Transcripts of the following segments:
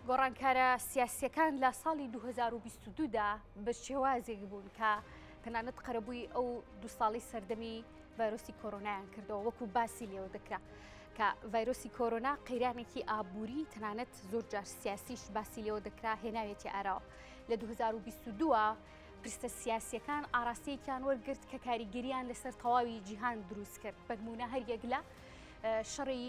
گۆڕانکارە سیاسییەکان لە ساڵی 2022 دا بە شێوازێک بوون کە تەنانەت قەرەبووی ئەو دوو ساڵی سەردەمی ڤایرۆسی کۆرۆنایان کردەوە وەکو باسی لێوە دەکرا کە ڤایرۆسی کۆرۆنا قەیرانێکی ئابووری تەنانەت زۆر جار سیاسیش باسی لێوە دەکرا هێناوێتی ئاراوە لە 2022 پرسە سیاسیەکان ئاراستەیەکیان وەرگرت کە کاریگەریان لەسەر تەواوی جیهان دروست کرد بەنمونە هەریەک لە شەڕی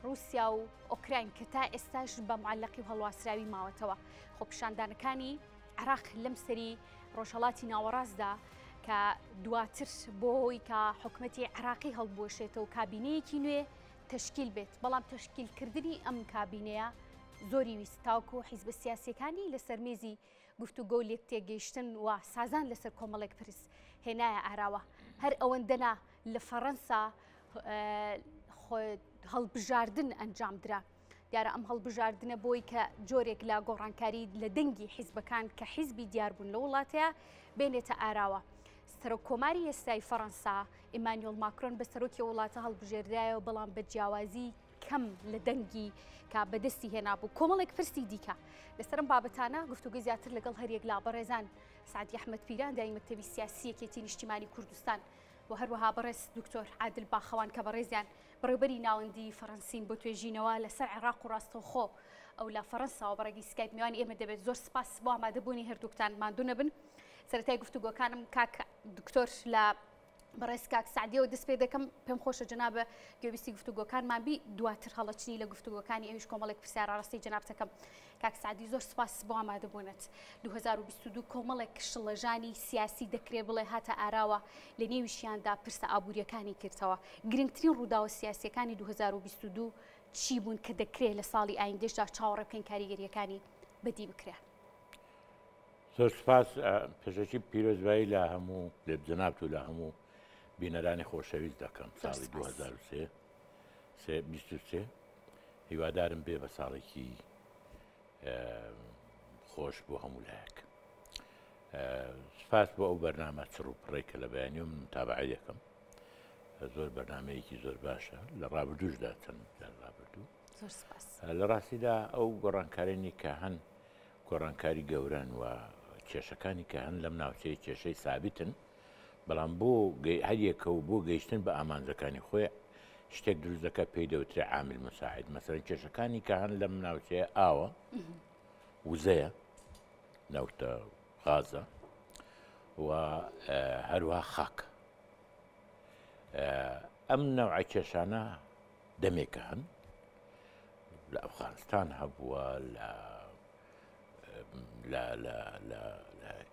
ڕووسیا و ئۆکراین کە تا ئێستاش بە معلقی و هەڵواسراوی ماوەتەوە خۆپیشاندانەکانی عراق لەم سەری ڕۆژهڵاتی ناوەڕاستدا کە دواتر بۆ هۆی کە حکومەتی عراقی هەڵبوەشێتەوە کابینەیەکی نوێ تەشکیل بێت بەڵام تەشکیلکردنی ئەم کابینەیە زۆری ویست تاوکو حیزبە سیاسیەکانی لەسەر مێزی گفتوگۆ و لێکتێگەیشتن و سازان لەسەر کۆمەڵێک پرس هێنایە ئاراوە. هەر ئەوەندە نا لە فەڕەنسا هەڵبژاردن ئەنجامدرا. دیارە ئەم هەڵبژاردنە بۆی کە جۆرێک لە گۆڕانکاری لە دەنگی حیزبەکان کە حیزبی دیار بوون لە وڵاتەیە بێنێتە ئاراوە. سەرۆک کۆماری ئێستای فەڕەنسا ئیمانیۆل ماکرۆن بە سەرۆکی وڵاتە هەڵبژێردرایەوە بەڵام بە جیاوازی کەم لە دەنگی کە بەدەستی هێنابوو کۆمەڵێک پرسی دیکە لەسەر ئەم بابەتانە گفتوگوی زیاتر لەگەڵ هەریەک لە بەڕێزان سعدی ئەحمەد پیران دای مەکتەبی سیاسی یەکێتی نیشتیمانی کوردستان و هەروەها بەڕێز دکتۆر عادل باخەوان کە بەڕێزیان بەڕێوبەری ناوەندی فەڕەنسین بۆ توێژینەوە لەسەر عێراق و ڕاستەوخۆ ئەو لە فەڕەنساوە بەڕێگەی سکایپ میوانی ئێمە دەبێت زۆر سپاس بۆ ئامادەبوونی هەردووکتان ماندوو نەبن سەرەتای گفتوگۆکانم کاک دکتۆر لە بەڕێز کاک سەعدیەوە دەست پێ دەکەم پێم خۆشە جەنابە گوێبیستی گفتوگۆکانمان بی دواتر هەڵەچنی لە گفتوگۆکانی ئەویش کۆمەڵێک پرسیار ئاڕاستەی جەنابتەکەم کاک سەعدی زۆر سپاس بۆ ئامادەبوونت 2022 کۆمەڵێک شڵەژانی سیاسی دەکرێ بڵێ هاتە ئاراوە لە نێویشیاندا پرسە ئابووریەکانی کردەوە گرنگترین ڕووداوە سیاسیەکانی 2022 چی بوون کە دەکرێت لە ساڵی ئایندەشدا چاوەڕێ بکەین کاریگەریەکانی بەدی بکرێ؟ زۆر سپاس پێشەکی پیرۆزبایی لە هەموو لە جەنابت و لە هەموو بینەرانی خۆشەویست دەکەم ساڵی 2023 23 هیوادارم بێ بە ساڵێکی خۆش بۆ هەموو لایەک سپاس بۆ ئەو بەرنامە چڕ و پڕێک کە لە بەیانی من متابعە دەکەم زۆر بەرنمەیەکی زۆر باشە لە ڕابردوشدا چەند جار ڕابردوو لە ڕاستیدا ئەو گۆڕانکارێنی کە هەن گۆڕانکاری گەورەن و کێشەکانی کە هەن لەم ناوچەیە کێشەی سابتن، بەڵام بۆ هەریەکە و بۆ گەیشتن بە ئامانجەکانی خۆی شتێک دروست دەکات پێی دەوترێ عامل مساعد مەسەرەن کێشەکانی کە هەن لەم ناوچەیە ئاوە وزەیە نەوتە غازە و هەروەها خاک ئەم نەوعە کێشانە دەمێکە هەن لە ئەفغانستان هەبووە لە لە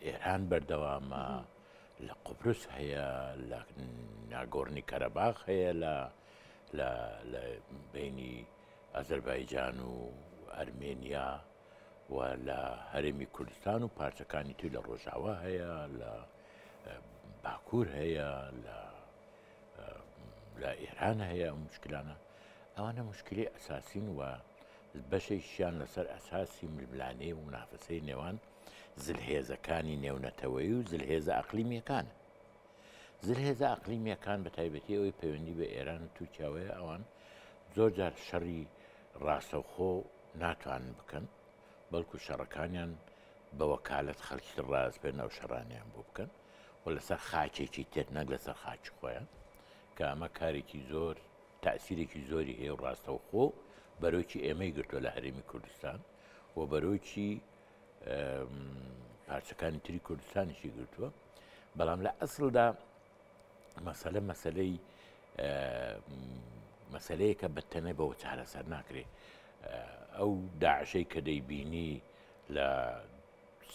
ئێران بەردەوامە لە قوبرس هەیە لە ناگۆرنی کەرەباخ هەیە لە لە بینی ئازەربایجان و ئەرمێنیا و لە هەرێمی کوردستان و پارچەکانی تر لە ڕۆژاوا هەیە لە باکوور هەیە لە لە ئێران هەیە ئەو مشکلانە ئەوانە مشکلی ئەساسین و بەشێکیان لەسەر ئەساسی ململانێ و منافەسەی نێوان زلهێزەکانی نێونەتەوەیی و زلهێزە ئەقلیمیەکانە. زلهێزە ئەقلیمیەکان بە تایبەتی ئەوەی پەیوەندی بە ئێران و تورکیاوەیە ئەوان زۆر جار شەڕی ڕاستەوخۆ ناتوانن بکەن بەڵکو شەڕەکانیان بە وەکالەت خەڵکی تر ڕاسپێرن ئەو شەڕانیان بۆ بکەن و لەسەر خاکێکی تر نەک لەسەر خاکی خۆیان کە ئەمە کارێکی زۆر تەئسیرێکی زۆری هەیە و ڕاستەوخۆ بەرۆکی ئێمەی گرتووە لە هەرێمی کوردستان و بەرۆکی پارچەکانی تری کوردستانیشی گرتووە بەڵام لە ئەسڵدا مەسەلە مەسەلەی مەسلەیەکە بە تەنێ بەوە چارەسەر ناکرێ ئەو داعشەی کە دەیبینی لە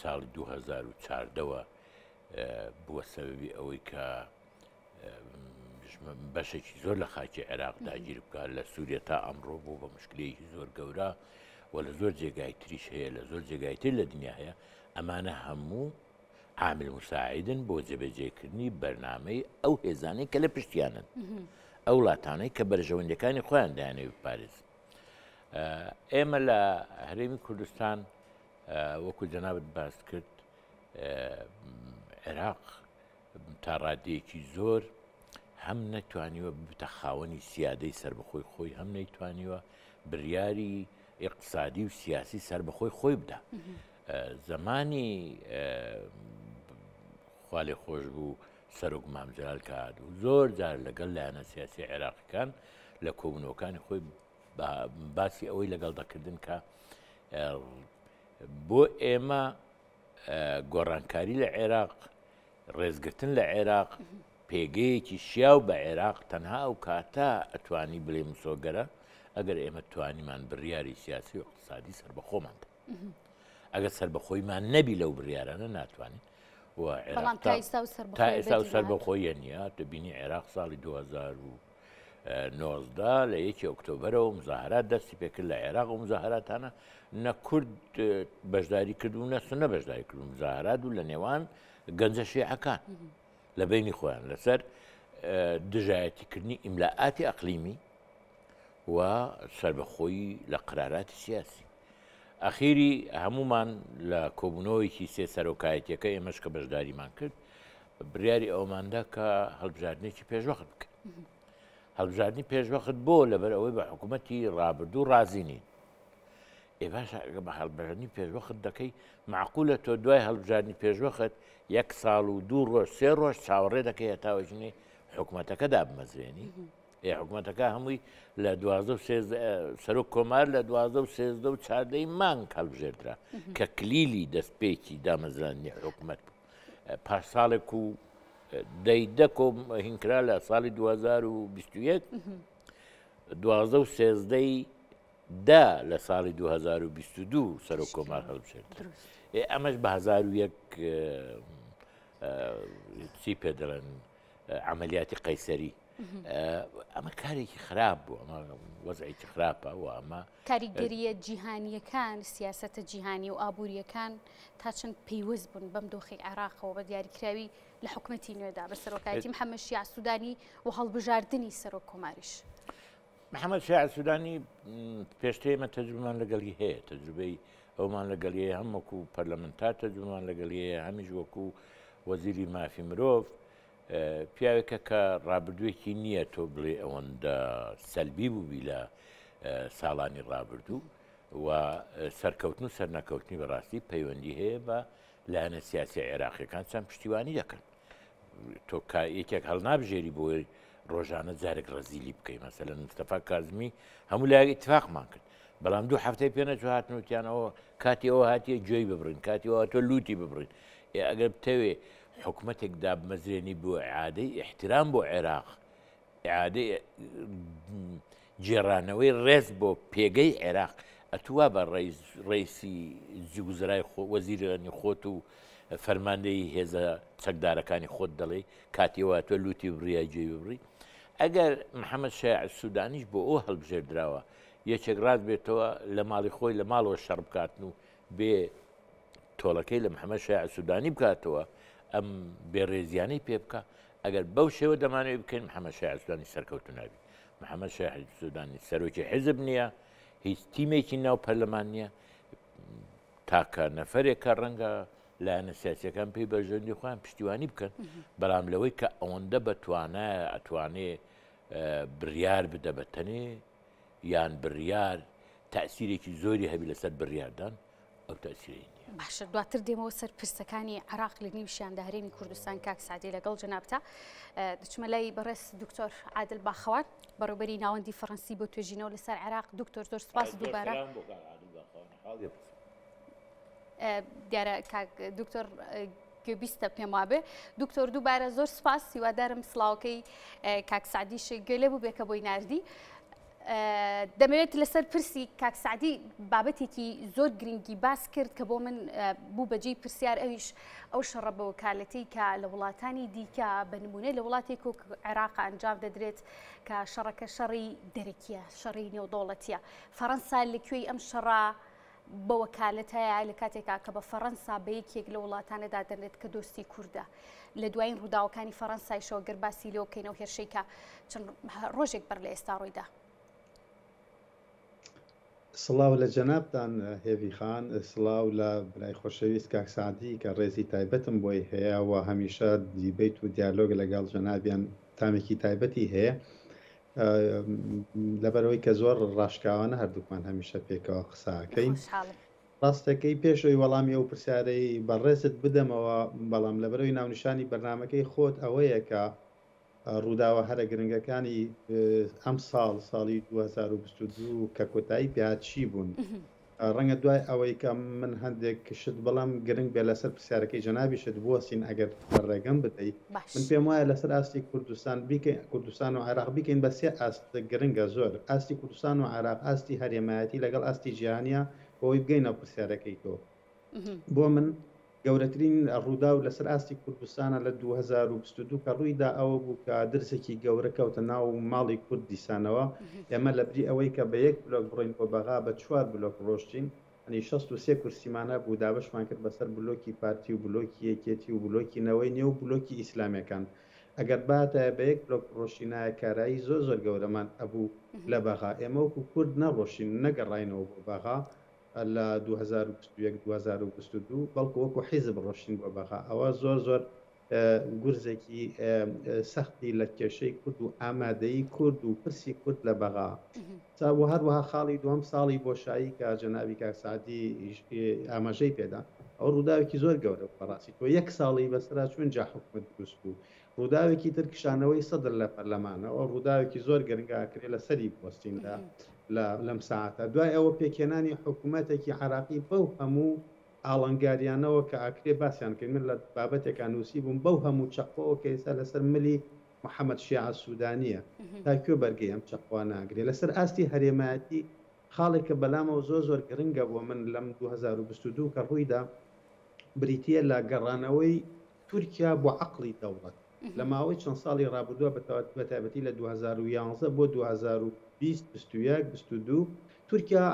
ساڵی 2014ەوە بووە سەبەبی ئەوەی کە بەشێکی زۆر لە خاکی عێراق داگیر بکات لە سووریە تا ئەمڕۆ بوو بە مشکلەیەکی زۆر گەورە و لە زۆر جێگای تریش هەیە لە زۆر جێگای تر لە دنیا هەیە ئەمانە هەموو عامل مساعدن بۆ جێبەجێکردنی بەرنامەی ئەو هێزانەی کە لە پشتیانن ئەو وڵاتانەی کە بەرژەوەندەکانی خۆیان دایانەوە بپارێزن ئێمە لە هەرێمی کوردستان وەکو جەنابت باس کرد عێراق تا ڕادەیەکی زۆر هەم نەتوانیوە ببتە خاوەنی سیادەی سەربەخۆی خۆی هەم نەیتوانیوە بریاری. ئیقتسادی و سیاسی سەربەخۆی خۆی بدا. زەمانی خوالێخۆشبوو سەرۆک مام جەلال کە هات و زۆر جار لەگەڵ لایەنە سیاسی عێراقیەکان لە کۆبوونەوەکانی خۆی باسی ئەوەی لەگەڵ دەکردن کە بۆ ئێمە گۆڕانکاری لە عێراق ڕێزگرتن لە عێراق پێگەیەکی شیاو بە عێراق تەنها ئەو کاتە ئەتوانی بڵێ مسۆگەرە ئەگەر ئێمە توانیمان بڕیاری سیاسی و اقتصادی سەربەخۆمان ئەگەر سەربەخۆیمان نەبی لەو بڕیارانە ناتوانین و بەڵام تا ئێستا و تا ئێستا و سەربەخۆیە نییە دەبینی عێراق ساڵی 2019 لە یەکی ئۆکتۆبرەوە مزاهرات دەستی پێکرد لە عێراق و مزاهراتانە نە کورد بەشداری کرد و نە سونە بەشداری کرد و مزاهرات و لە نێوان گەنجە شیعەکان لە بینی خۆیان لەسەر دژایەتیکردنی ئیملاعاتی ئەقلیمی و سەربەخۆیی لە قراراتی سیاسی. ئەخیری هەموومان لە کۆبوونەوەیەکی سێ سەرۆکایەتیەکە ئێمەش کە بەشداریمان کرد بریاری ئەوماندا کە هەڵبژاردنێکی پێشوەخت بکەین. هەڵبژاردنی پێشوەخت بۆ لەبەر ئەوەی بە حکوومەتی ڕابردوو ڕازی نین. ئێ باشە ئەگە بە هەڵبژاردنی پێشوەخت دەکەی معقولە تۆ دوای هەڵبژاردنی پێشوەخت یەک ساڵ و دوو ڕۆژ سێ ڕۆژ چاوەڕێ دەکەی هەتاوەژنی حکوومەتەکە دابمەزرێنی ئێ حکومەتەکە هەمووی لە دوازدە و سێزدە سەرۆک کۆمار لە دوازدە و سێزدە و چاردەی مانگ هەڵبژێردرا کە کلیلی دەستپێکی دامەزراندنی حکومەت بوو پاش ساڵێک و دەی دە کۆ هینکرا لە ساڵی 2021 دوازدە و سێزدەی دە لە ساڵی 2022 سەرۆک کۆمار هەڵبژێردرا ئێ ئەمەش بە 1001 چی پێ دەڵێن عەمەلیاتی قەیسەری ئەمە کارێکی خراپ بوو ئەمە وەزعێکی خراپە و ئەمە کاریگەریە جیهانیەکان سیاسەتە جیهانی و ئابووریەکان تا چەند پەیوەست بوون بەم دۆخی عێراقەوە بە دیاریکراوی لە حکومەتی نوێدا بە سەرۆکایەتی محەممەد شیاع سوودانی و هەڵبژاردنی سەرۆک کۆماریش. محەممەد شیاع سوودانی پێشتر ئێمە تەجروبەمان لەگەڵی هەیە تەجروبەی ئەومان لەگەڵی هەیە هەم وەکو پەرلەمنتار تەجروبەمان لەگەڵی هەیە هەمیش وەکو وەزیری مافی مرۆڤ پیاوێکە کە ڕابردووێکی نییە تۆ بڵێ ئەوەندە سەلبی بووبی لە ساڵانی ڕابردوو و سەرکەوتن و سەرنەکەوتنی بەڕاستی پەیوەندی هەیە بە لایەنە سیاسی عێراقیەکان چەند پشتیوانی دەکەن تۆ یەکێک هەڵنابژێری بۆی ڕۆژانە جارێک ڕەزیلی بکەی مەسەلەن مستەفا کازمی هەموو لایەک ئیتفاقمان کرد بەڵام دوو هەفتەی پێ نەچوو هاتن وتیان ئەوە کاتی ئەوە هاتیە گوێی ببڕین کاتی ئەوە تۆ لوتی ببڕین ئێ ئەگەر بتەوێ حکومەتێک دابمەزرێنی بۆ ئیعادەی ئیحترام بۆ عێراق ئیعادەی گێڕانەوەی ڕێز بۆ پێگەی عێراق ئەتوو وا بە ڕەیسی وزرای خۆ وەزیرانی خۆت و فەرماندەی هێزە چەکدارەکانی خۆت دەڵێی کاتی ئەوە تۆ لوتی ببڕی یا گوێی ببڕی ئەگەر محەممەد شیاع سوودانیش بۆ ئەو هەڵبژێردراوە یەکێک ڕاست بێتەوە لە ماڵی خۆی لە ماڵەوە شەڕ بکاتن و بێ تۆڵەکەی لە محەممەد شیاع سوودانی بکاتەوە ئەم بێڕێزیانەی پێ بکە ئەگەر بەو شێوە دەمانەوەی بکەین محەممەد شیاع سوودانی سەرکەوتو نابی محەممەد شیاع سوودانی سەرۆکی حیزب نییە هیچ تیمێکی ناو پەرلەمان نییە تاکە نەفرێکە ڕەنگە لایەنە سیاسیەکان پێی بەرژەوەندی خۆیان پشتیوانی بکەن بەڵام لەوەی کە ئەوەندە بە توانایە ئەتوانێ بڕیار بدە بە تەنێ یان بڕیار تەئسیرێکی زۆری هەبی لەسەر بڕیاردان ئەو تەئسیرەی نییە. باشە دواتر دێمەوە سەر پرسەکانی عێراق لە نێویشیاندا هەرێمی کوردستان کاک سەعدی لەگەڵ جەنابتا دەچمە لای بەڕێز دکتۆر عادل باخەوان بەڕێوبەری ناوەندی فەڕەنسی بۆ توێژینەوە لەسەر عێراق دکتۆر زۆر سپاس دووبارە دیارە کاک دکتۆر گوێبیستە پێم وابێ دکتۆر دووبارە زۆر سپاس هیوادارم سڵاوەکەی کاک سعدیش گوێ لێ بوو بێ کە بۆی ناردی دەمەوێت لەسەر پرسی کاک سعدی بابەتێکی زۆر گرنگی باس کرد کە بۆ من بوو بەجێی پرسیار ئەویش ئەو شەڕە بە وەکالەتی کە لە وڵاتانی دیکە بە نمونە لە وڵاتێک وەک عێراق ئەنجام دەدرێت کە شەڕەکە شەڕی دەرەکیە شەڕی نێودەوڵەتیە فەڕەنسا لە کوێی ئەم شەڕە بە وەکالەت هەیە لە کاتێکا کە بە فەڕەنسا بە یەکێک لە وڵاتانە دادەنرێت کە دۆستی کوردە لە دوایین ڕووداوەکانی فەڕەنسایشەوە گەر باسی لێوە بکەین ئەو هێرشەی کە چەند ڕۆژێک بەر لە ئێستا ڕوویدا. سڵاو لە جەنابتان هێڤی خان، سڵاو لە برای خۆشەویست کاک سەعدی کە ڕێزی تایبەتم بۆی هەیە و هەمیشە دیبەیت و دیالۆگ لەگەڵ جەنابیان تامێکی تایبەتی هەیە. لەبەرئەوەی کە زۆر ڕاشکاوانە هەردووکمان هەمیشە پێکەوە قسە ئەکەین. ڕاستەکەی پێش ئەوی وەڵامی ئەو پرسیارەی بەڕێزت بدەمەوە، بەڵام لەبەرئەوەی ناونیشانی بەرنامەکەی خۆت ئەوەیە کە ڕووداوە هەرە گرنگەکانی ئەمساڵ، ساڵی 2022 کە کۆتایی پێهات چی بوون؟ ڕەنگە دوای ئەوەی کە من هەندێک شت بڵێم گرنگ بێ لەسەر پرسیارەکەی جەنابیشت بوەستین ئەگەر ڕێگەم بدەی. من پێم وایە لەسەر ئاستی کوردستان بیکەین کوردستان و عێراق بیکەین بە سێ ئاست گرنگە زۆر ئاستی کوردستان و عێراق ئاستی هەرێمایەتی لەگەڵ ئاستی جیهانیە بۆ ئەوەی بگەینە پرسیارەکەی تۆ. بۆ من گەورەترین ڕووداو لەسەر ئاستی کوردستانە لە 2022 کە ڕوویدا ئەوە بوو کە درزێکی گەورە کەوتە ناو ماڵی کورد دیسانەوە ئێمە لەبری ئەوەی کە بە یەک بلۆک بڕۆین بۆ بەغا بە چوار بلۆک ڕۆشتین یانی 63 کورسیمان هەبوو دابەشمان کرد بەسەر بلۆکی پارتی و بلۆکی یەکێتی و بلۆکی نەوەی نوێ و بلۆکی ئیسلامیەکان ئەگەر بهاتایە بە یەک بلۆک بڕۆشتینایە کارایی زۆر زۆر گەورەمان ئەبوو لە بەغا ئێمە وەکو کورد نەڕۆشتین نەگەڕاینەوە بۆ بەغا لە 2021 2022 بەڵکو وەکو حیزب ڕۆشتین بۆ بەغا ئەوە زۆر زۆر گورزێکی سەختی لە کێشەی کورد و ئامادەیی کورد و پرسی کورد لە بەغا و هەروەها خاڵی دووەم ساڵی بۆشایی کە جەنابی کاک سەعدی ئاماژەی پێدا ئەو ڕووداوێکی زۆر گەورە بوو بەڕاستی تۆ یەک ساڵی بەسەرا چوون جا حکومەت دروست بوو ڕووداوێکی تر کشانەوەی سەدر لە پەرلەمانە ئەوە ڕووداوێکی زۆر گرنگە ئەکرێ لەسەری بوەستین لە لە لەم سەعاتە دوای ئەوە پێکهێنانی حکوومەتێکی عێراقی بەو هەموو ئاڵنگاریانەوە کە ئەکرێ باسیان کەین من لە بابەتێکا نووسیبووم بەو هەموو چەقۆوە کە ئێستا لەسەر ملی محەمەد شیاع سوودانییە تا کوێ بەرگەی ئەم چەقۆانە ئەگرێ لەسەر ئاستی هەرێمایەتی خاڵێک کە بەلامەوە زۆر زۆر گرنگە بۆ من لەم 2022 کە ڕوویدا بریتییە لە گەڕانەوەی تورکیا بۆ عەقڵی دەوڵەت لە ماوەی چەند ساڵی ڕابردووە بە تایبەتی لە 2011 بۆ 2020، 21، 22 تورکیا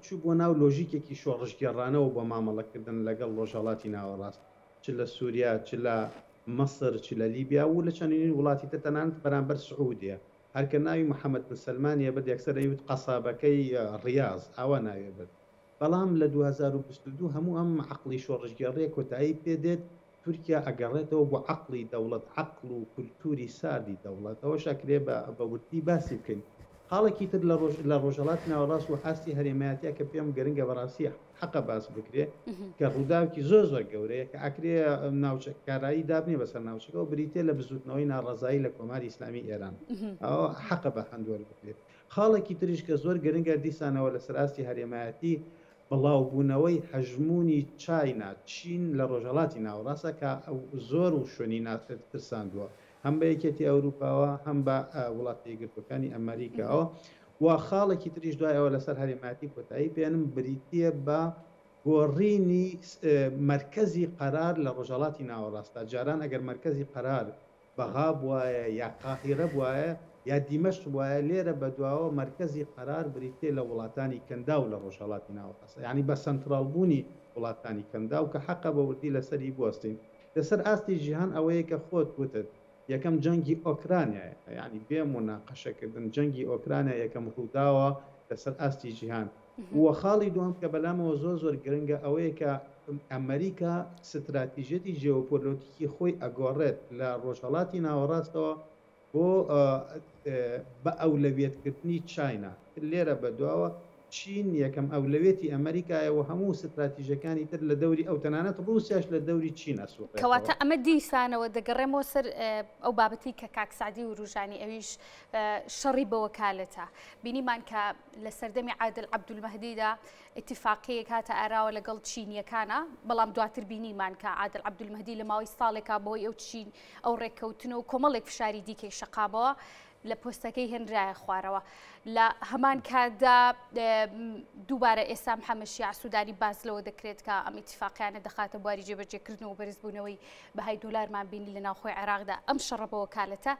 چوو بۆ ناو لۆژیکێکی شۆڕشگێڕانەوە بۆ مامەڵەکردن لەگەڵ ڕۆژهەڵاتی ناوەڕاست چ لە سوریا چ لە مەسر چ لە لیبیا و لە چەندین وڵاتی تر تەنانەت بەرامبەر سعودیە هەر کە ناوی محەمەد بن سەلمانی ئەبرد یەکسەر ئەیوت قەسابەکەی ڕیاز ئاوا ناوی ئەبرد. بەڵام لە 2022 هەموو ئەم عەقڵی شۆڕشگێڕیە کۆتایی پێ دێت، تورکیا ئەگەڕێتەوە بۆ عەقڵی دەوڵەت، عەقڵ و کولتوری ساردی دەوڵەت، ئەوەش ئەکرێ بە بە وردی باسی بکەین. خاڵێکی تر لە ڕۆژ لە ڕۆژهەڵاتی ناوەڕاست و ئاستی هەرێمایەتیا کە پێم گرنگە بەڕاستی حەقە باس بکرێ کە ڕووداوێکی زۆر زۆر گەورەیە کە ئەکرێ ناوچە کارایی دابنێ بەسەر ناوچەکەوە بریتیە لە بزووتنەوەی ناڕەزایی لە کۆماری ئیسلامی ئێران. ئەوە حەقە بە هەند وەربگرێت. خاڵێکی تریش کە زۆر گرنگە دیسانەوە لەسەر ئاستی هەرێمایەتی بڵاوبوونەوەی هەژموونی چاینا، چین، لە ڕۆژهەڵاتی ناوەڕاستە کە زۆر و شوێنی ترساندووە هەم بە یەکێتی ئەوروپاوە هەم بە وڵاتە یەکگرتووەکانی ئەمەریکاوە و خاڵێکی تریش دوای ئەوە لەسەر هەرێمایەتی کۆتایی پێنم بریتییە بە گۆڕینی مەرکەزی قەرار لە ڕۆژهەڵاتی ناوەڕاستدا جاران ئەگەر مەرکەزی قەرار بەغا بوایە یا قاهیرە بوایە یا دیمەشق بوایە لێرە بەدواوە مەرکەزی قەرار بریتیە لە وڵاتانی کەنداو لە ڕۆژهەڵاتی ناوەڕاست یانی بە سەنتراڵ بوونی وڵاتانی کەنداو کە حەقە بە وردی لەسەری بوەستین لەسەر ئاستی جیهان ئەوەیە کە خۆت وتت یەکەم جەنگی ئۆکرانیایە یانی بێ موناقەشە کردن جەنگی ئۆکرانیا یەکەم ڕووداوە لەسەر ئاستی جیهان و خاڵی دووەم کە بەلامەوە زۆر زۆر گرنگە ئەوەیە کە ئەمریکا ستراتیژیەتی جیۆپۆلۆتیکی خۆی ئەگۆڕێت لە ڕۆژهەڵاتی ناوەڕاستەوە بۆ بە ئەولەویەتکردنی چاینا. لێرە بەدواوە چین یەکەم ئەولەویەتی ئەمریکایە و هەموو ستراتیژەکانی تر لە دەوری ئەو تەنانەت ڕووسیاش لە دەوری چین ئەسوڕێتەوە. کەواتە ئەمە دیسانەوە دەگەڕێمەوە سەر ئەو بابەتەی کە کاک سەعدی وروژانی ئەویش شەڕی بە وەکالەتە. بینیمان کە لە سەردەمی عادل عەبدولمەهدیدا ئیتیفاقیەک هاتە ئاراوە لەگەڵ چینیەکانە، بەڵام دواتر بینیمان کە عادل عەبدولمەهدی لە ماوەی ساڵێکا بەهۆی ئەو چین ئەو ڕێککەوتن و کۆمەڵێک فشاری دیکەی شەقامەوە لە پۆستەکەی هێنرایە خوارەوە. لە هەمان کاتدا دووبارە ئێستا محەممەد شیاع سوودانی باس لەوە دەکرێت کە ئەم ئیتیفاقیانە دەخاتە بواری جێبەجێکردن و بەرزبوونەوەی بەهای دۆلارمان بینی لە ناوخۆی عێراقدا. ئەم شەڕە بە وەکالەتە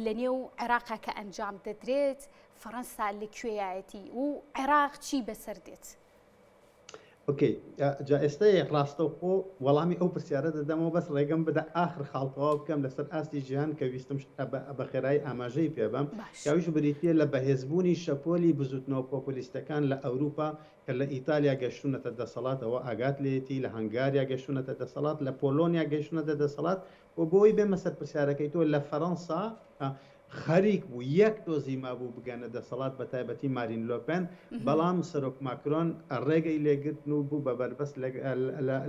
لە نێو عێراقا کە ئەنجام دەدرێت فەڕەنسا لە کوێیایەتی و عێراق چی بەسەر دێت؟ ئۆکەی جا ئێستا ڕاستەوخۆ وەڵامی ئەو پرسیارە دەدەمەوە بەس ڕێگەم بدە ئاخر خاڵ تەواو بکەم لەسەر ئاستی جیهان کە ویستم بە خێرایی ئاماژەی پێ بەم کە ئەویش بریتییە لە بەهێزبوونی شەپۆلی بزووتنەوە پۆپۆلیستەکان لە ئەوروپا کە لە ئیتالیا گەشتوونەتە دەسەڵات ئەوە ئاگات لێیەتی لە هەنگاریا گەشتوونەتە دەسەڵات لە پۆلۆنیا گەیشتوونەتە دەسەڵات و بۆی بێمە سەر پرسیارەکەی تۆ لە فەرەنسا. خەریک بوو یەک تۆزی مابوو بگەنە دەسەڵات بە تایبەتی مارین لۆپێن، بەڵام سەرۆک ماکرۆن ڕێگەی لێگرتن و بوو بە بەربەست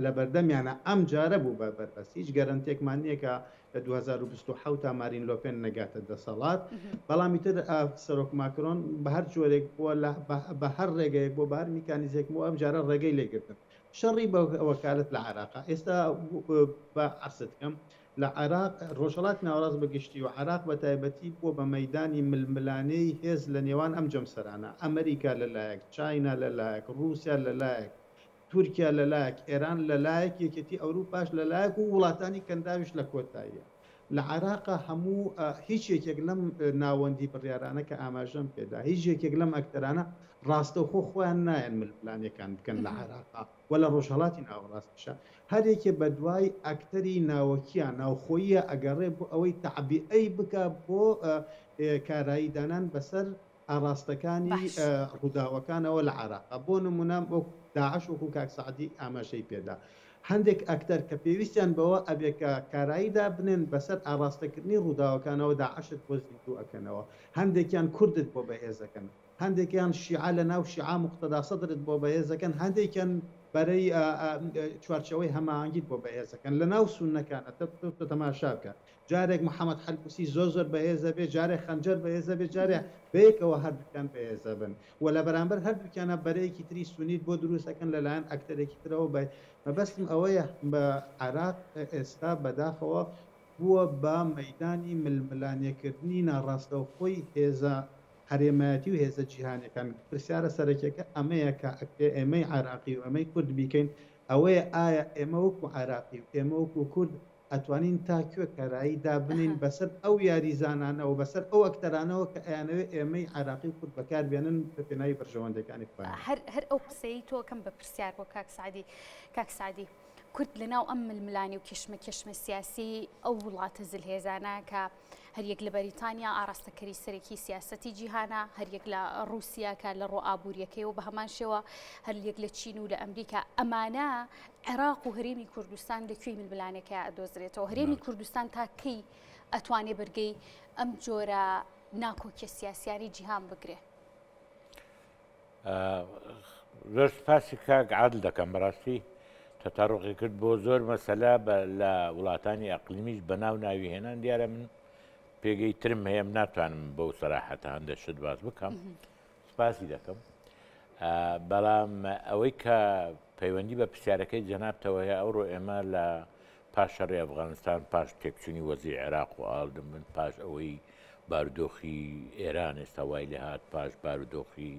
لە بەردەمیانا، ئەمجارە بوو بە بەربەست، هیچ گەرەنتیەکمان نییە کە لە 2027 تا مارین لۆپێن نەگاتە دەسەڵات، بەڵام ئیتر سەرۆک ماکرۆن بە هەر جۆرێک بووە بە هەر ڕێگەیەک بووە بە هەر میکانیزێک بووە ئەمجارە ڕێگەی لێگرتن. شەڕی بە وەکالەت لە عێراقا ئێستا بە عەرزت کەم لە عێراق، ڕۆژهەڵاتی ناوەڕاست بە گشتی و عێراق بە تایبەتی بووە بە مەیدانی ململانێی هێز لە نێوان ئەم جەمسەرانە، ئەمریکا لە لایەک، چاینا لە لایەک، ڕووسیا لە لایەک، تورکیا لە لایەک، ئێران لە لایەک، یەکێتی ئەوروپاش لە لایەک و وڵاتانی کەنداویش لە کۆتاییە. لە عێراقا هەموو هیچ یەکێک لەم ناوەندی بڕیارانە کە ئاماژەم پێدا، هیچ یەکێک لەم ئەکتەرانە ڕاستەوخۆ خۆیان نایەن ململانێکان بکەن لە عێراقا و لە ڕۆژهەڵاتی ناوەڕاستیشا. هەر یەکێ بە دوای ئەکتەری ناوەکییا، ناوخۆییا ئەگەڕێ بۆ ئەوەی تەعبیئەی بکا بۆ کارایی دانان بەسەر ئاڕاستەکانی باش. ڕووداوەکانەوە لە عێراقا. بۆ نموونە وەک داعش وەکوو کاک سەعدی ئاماژەی پێدا. هەندێک ئەکتەر کە پێویستیان بەوە ئەبێ کە کارایی دابنێن بەسەر ئاڕاستەکردنی ڕووداوەکانەوە داعشت بۆ زیندوو ئەکەنەوە. هەندێکیان کوردت بۆ بەهێز ئەکەن. هەندێکیان شیعە لە ناو شیعە موقتەدا سەدرت بۆ بەهێز دەکەن، هەندێکیان بەرەی چوارچێوەی هەماهەنگیت بۆ بەهێز دەکەن لە ناو سوننەکانە تۆ تەماشا بکە جارێک محەمەد حەلبوسی زۆر زۆر بەهێز دەبێ، جارێک خەنجەر بەهێز دەبێ، جارێ بەیەکەوە هەردووکیان بەهێز دەبن و لە بەرامبەر هەردووکیانە بەرەیەکی تری سونیت بۆ دروست دەکەن لەلایەن ئەکتەرێکی ترەوە بە مەبەستم ئەوەیە بە عێراق ئێستا بەداخەوە بووە بە مەیدانی ململانێکردنی ناڕاستەوخۆی هێزە هەرێمایەتی و هێزە جیهانیەکان، پرسیارە سەرەکیەکە ئەمەیە کە ئەکرێ ئێمەی عێراقی و ئێمەی کورد بیکەین ئەوەیە ئایا ئێمە وەکو عێراقی و ئێمە وەکو کورد ئەتوانین تا کوێ کارایی دابنێین بەسەر ئەو یاریزانانەوە بەسەر ئەو ئەکتەرانەوە کە ئەیانەوێ ئێمەی عێراقی و کورد بەکار بێنن لە پێناوی بەرژەوەندیەکانی خۆیان. هەر هەر ئەو قسەیەی تۆ کەم بە پرسیار بۆ کاک سەعدی، کاک سەعدی کورد لە ناو ئەم ململانێ و کێشمەکێشمە سیاسی ئەو وڵاتە زلهێزانە کە هەریەک لە بەریتانیا ئاراستەکەری سەرەکی سیاسەتی جیهانە، هەریەک لە ڕووسیا کە لە ڕۆ ئابووریەکەی و بە هەمان شێوە هەریەک لە چین و لە ئەمریکا ئەمانە عێراق و هەرێمی کوردستان لە کوێی ململانێکە ئەدۆزرێتەوە هەرێمی کوردستان تا کەی ئەتوانێ بەرگەی ئەم جۆرە ناکۆکیە سیاسیانی جیهان بگرێ؟ زۆر سپاسی کاک عادل دەکەم بەڕاستی تەتەڕوقی کرد بۆ زۆر مەسەلە لە وڵاتانی ئەقلیمیش بە ناو ناوی هێنان دیارە من پێگەی ترم هەیە ناتوانم بەو سەراحەتە هەندە شت باس بکەم سپاسی دەکەم بەڵام ئەوەی کە پەیوەندی بە پرسیارەکەی جەنابتەوە هەیە ئەوڕۆ ئێمە لە پاش شەڕی ئەفغانستان پاش تێکچوونی وەزی عێراق و ئاڵدن من پاش ئەوەی بارودۆخی ئێران ئێستا وای لێهات پاش بارودۆخی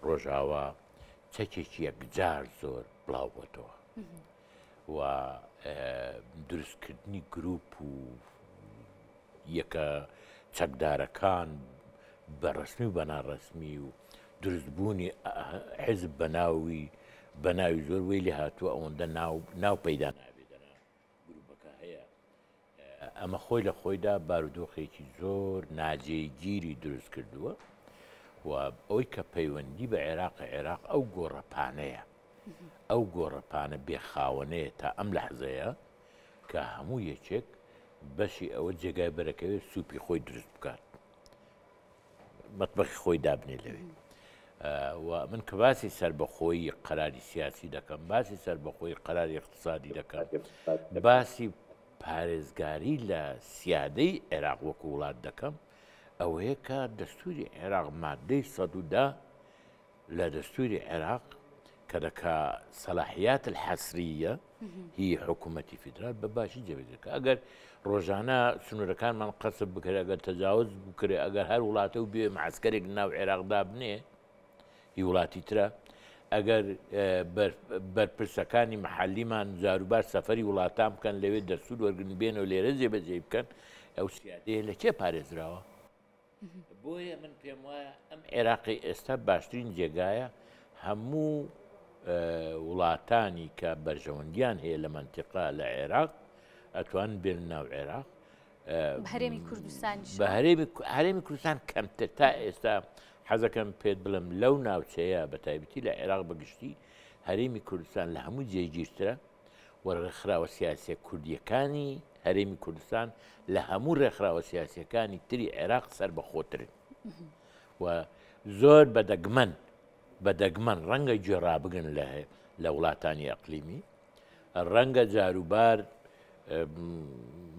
ڕۆژاوا چەکێکی یەکجار زۆر بڵاو بۆتەوە و دروستکردنی گروپ و یەکە چەکدارەکان بە ڕسمی و بە ناڕسمی و دروستبوونی حزب بە ناوی بە ناوی زۆر وی لێ هاتووە ئەوەندە ناو ناو پەیدا نابێت گروپەکە هەیە ئەمە خۆی لە خۆیدا بارودۆخێکی زۆر ناجێگیری دروست کردووە و ئەوەی کە پەیوەندی بە عێراق عێراق ئەو گۆڕەپانەیە ئەو گۆڕەپانە بێخاوەنەیە تا ئەم لەحزەیە کە هەموو یەکێک بەشی ئەوە جێگای بەرەکەوێت سوپی خۆی دروست بکات مەتبەخی خۆی دابنێ لەوێ و من کە باسی سەربەخۆیی قەراری سیاسی دەکەم باسی سەربەخۆی قەراری اقتصادی دەکەم باسی پارێزگاری لە سیادەی عێراق وەکو وڵات دەکەم ئەوەیە کە دەستوری عێراق مادەی سەدودا لە دەستوری عێراق کە دەکا سەلاحیات الحەسریە هی حکوومەتی فیدرال بە باشی جێبەجێ کە ئەگەر ڕۆژانە سنوورەکانمان قەسب بکرێ ئەگەر تەجاوز بکرێ ئەگەر هەر وڵاتە و بێ معسکەرێک ناو عێراق دابنێ هی وڵاتی ترە ئەگەر بەرپرسەکانی محلیمان جاروبار سەفەری وڵاتان بکەن لەوێ دەستور وەرگن بێن و لێرە جێبەجێ بکەن ئەو سیادەیە لە کێ پارێزراوە؟ بۆیە من پێم وایە ئەم عێراقی ئێستا باشترین جێگایە هەموو وڵاتانی کە بەرژەوەندیان هەیە لە مەنتیقا لە عێراق ئەتوان بێن ناو عێراق هەرێمی کوردستان بە هەرێمی هەرێمی کوردستان کەمتر تا ئێستا حەزەکەم پێت بڵم لەو ناوچەیە بە تایبەتی لە عێراق بەگشتی هەرێمی کوردستان لە هەموو جێگیرترە و ڕێکخراوە سیاسیە کوردیەکانی. هەرێمی کوردستان لە هەموو ڕێکخراوە سیاسیەکانی تری عێراق سەربەخۆترن و زۆر بە دەگمەن بە دەگمەن ڕەنگە گوێ ڕابگرن لە لە وڵاتانی ئەقلیمی ڕەنگە جاروبار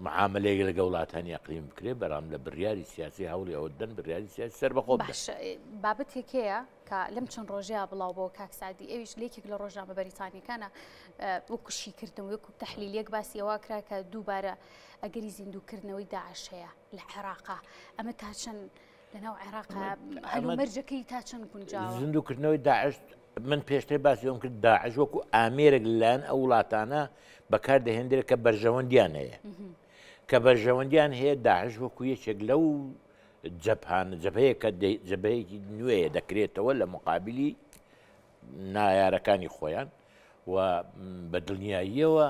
معاملەیەک لەگە وڵاتانی ئەقلیم بکرێ بەڵام لە بڕیاری سیاسی هەوڵی ئەوە دەن بڕیاری سیاسی سەربەخۆ باش بابەتێک هەیە کە لەم چەند ڕۆژەیە بڵاو بۆ کاک سعدی ئەویش لێکێک لە ڕۆژنامە بەریتانیەکانە وەکو شیکردن وەکو تەحلیلێک باسی ئەوە کرا کە دووبارە ئەگەری زیندووکردنەوەی داعش هەیە لە عێراقا ئەمە تا چەند لەناو عێراق هەلومەرجەکەی تا چەند گونجاوە؟ زیندووکردنەوەی داعش من پێشتر باسی ئەوم کرد داعش وەکو ئامێرێک لەلایەن ئەو وڵاتانە بەکار دەهێندرێت کە بەرژەوەندیان هەیە کە بەرژەوەندیان هەیە داعش وەکو یەکێک لەو جەبهانە جەبهەیە کە جەبهەیەکی نوێیە دەکرێتەوە لە مقابلی نایارەکانی خۆیان و بە دڵنیاییەوە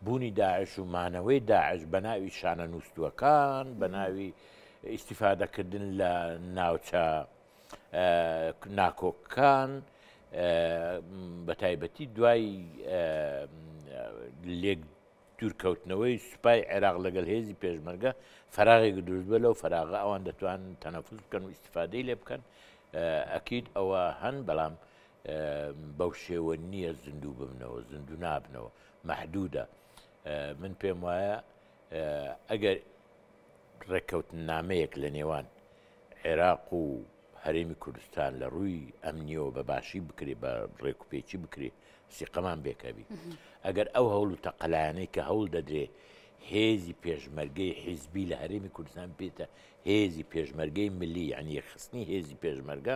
بوونی داعش و مانەوەی داعش بە ناوی شانە نووسووەکان بە ناوی ئیسیفادەکردن لە ناوچە ناکۆکان بە تایبەتی دوای لێک دوورکەوتنەوەی سوپای عێراق لەگەڵ هێزی پێشمەرگە فەراغێک دروست بووە لەو فەراغە ئەوان دەتوانن تەنەفوس بکەن و ئیسیفادەی لێ بکەن ئەکید ئەوە هەن بەڵام بەو شێوە نییە زیندوو ببنەوە زیندوو نابنەوە مەحدودە من پێم وایە ئەگەر ڕێککەوتننامەیەک لە نێوان عێراق و هەرێمی کوردستان لە ڕووی ئەمنیەوە بە باشی بکرێ بە ڕێکوپێکی بکرێ سیقەمان بێکەبی ئەگەر ئەو هەوڵ و تەقەلایانەی کە هەوڵ دەدرێ هێزی پێشمەرگەی حیزبی لە هەرێمی کوردستان بێتە هێزی پێشمەرگەی ملی یعنی یەکخستنی هێزی پێشمەرگە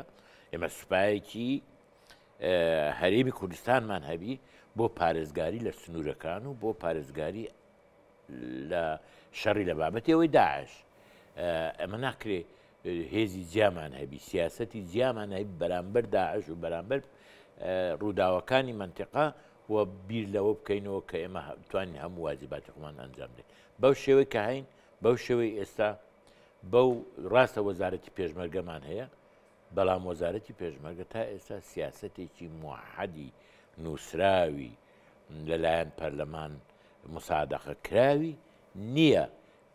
ئێمە سوپایەکی هەرێمی کوردستانمان هەبی بۆ پارێزگاری لە سنوورەکان و بۆ پارێزگاری لە شەڕی لە بابەتی ئەوەی داعش ئەمە ناکرێ هێزی جیامان هەبی سیاستی جیامان هەبی بەرامبەر داعش و بەرامبەر ڕووداوەکانی منتیقا و بیر لەوە بکەینەوە کە ئێمە توانین هەموو واجباتی خۆمان ئەنجام دێت بەو شێوەی کە هەین بەو شێوەی ئێستا بەو ڕاستە وەزارەتی پێشمەرگەمان هەیە بەڵام وەزارەتی پێشمەرگە تا ئێستا سیاسەتێکی موحدی نووسراوی لەلایەن پەرلەمان مسادەقە کراوی نییە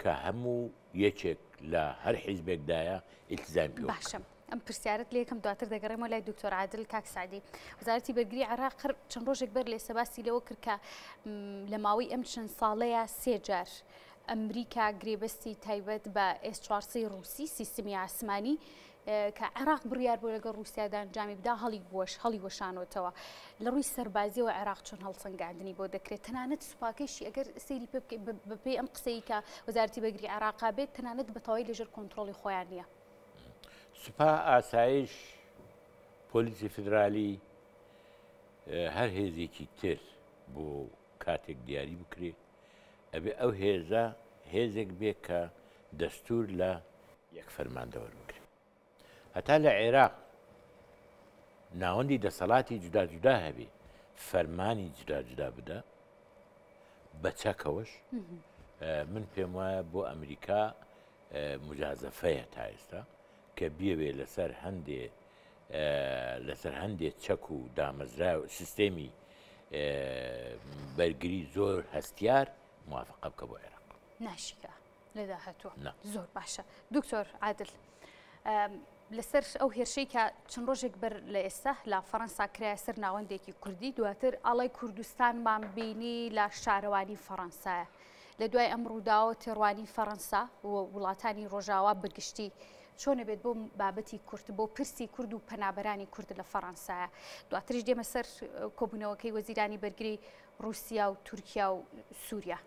کە هەموو یەکێک لە هەر حیزبێکدایە ئیلتزامی پێوە بکات. باشە ئەم پرسیارەت لێ یەکەم دواتر دەگەڕێمەوە لای دکتۆر عادل. کاک سەعدی، وەزارەتی بەرگری عێراق هەر چەند ڕۆژێک بەر لە ئێستا باسی لەوە کرد کە لە ماوەی ئەم چەند ساڵەیە سێ جار ئەمریکا گرێبەستی تایبەت بە ئێس 400 ڕووسی سیستمی ئاسمانی کە عێراق بڕیار بۆ لەگەڵ رووسیادا ئەنجامی بدا هەڵی بووەش هەڵی وەشانۆتەوە لە ڕووی سەربازیەوە عێراق چۆن هەڵسەنگاندنی بۆ دەکرێت تەنانەت سوپاکەیشی ئەگەر سەیری پێ بکەیت بەپێی ئەم قسەی کە وەزارەتی بەرگری عێراقا بێت تەنانەت بە تەواوی لەژێر کۆنترۆڵی خۆیان نییە. سوپا، ئاسایش، پۆلیسی فیدرالی، هەر هێزێکی تر بۆ کاتێک دیاری بکرێ ئەبێ ئەو هێزە هێزێک بێ کە دەستور لە یەک فەرماندە وەربگرێ. هەتا لە عێراق ناوەندی دەسەڵاتی جودا جودا هەبێ فەرمانی جودا جودا بدە بە چەکەوەش من پێم وایە بۆ ئەمریکا مجازەفەیە تا ئێستا کە بیەوێ لەسەر هەندێ لەسەر هەندێک چەک و دامەزرا و سیستێمی بەرگری زۆر هەستیار موافقە بکە بۆ عێراق. ناشیکا. لە داهاتووە زۆر باشە دکتۆر عادل لەسەر ئەو هێرشەی کە چەند ڕۆژێک بەر لە ئێستا لە فەەنسا کرایە سەر ناوەندێکی کوردی دواتر ئاڵای کوردستانمان بینی لە شارەوانی فەەنسایە لە دوای ئەم ڕووداوە تێڕوانی فەەنسا و وڵاتانی ڕۆژاوا بەگشتی چۆنە بێت بۆ بابەتی کورد بۆ پرسی کورد و پەنابەرانی کورد لە فەەنسایە دواتریش دێمە سەر کۆبوونەوەکەی وەزیرانی بەرگری رووسیا و تورکیا و سووریا.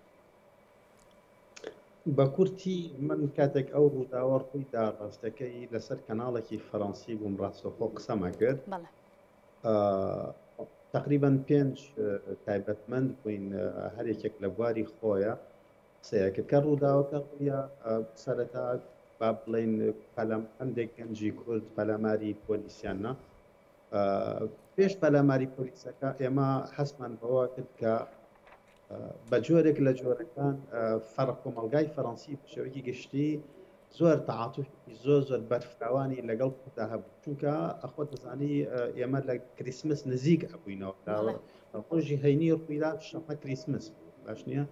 بە کورتی من کاتێک ئەو ڕووداوە ڕووی دا ڕاستەکەی لەسەر کەناڵێکی فەرەنسی بووم ڕاستەوخۆ قسەمە کرد تقریبا پێنج تایبەتمەند بووین هەر یەکێک لە بواری خۆیە قسەیە کرد کە ڕووداوەکە ڕوویا سەرەتا با بڵێین پەلەم هەندێک گەنجی کورد پەلاماری پۆلیسیان نا پێش پەلاماری پۆلیسەکە ئێمە هەستمان بەوە کرد کە بە جۆرێک لە جۆرەکان فەرق کۆمەڵگای فەرەنسی بە شێوەیەکی گشتی زۆر تەعاتوفێکی زۆر زۆر بەرفراوانی لەگەڵ کوردا هەبوو چونکە ئەخۆ دەزانی ئێمە لە کریسمس نزیک ئەبووینەوە ڕۆژی هەینی ڕوویدا شەممە کریسمس بوو. باش نییە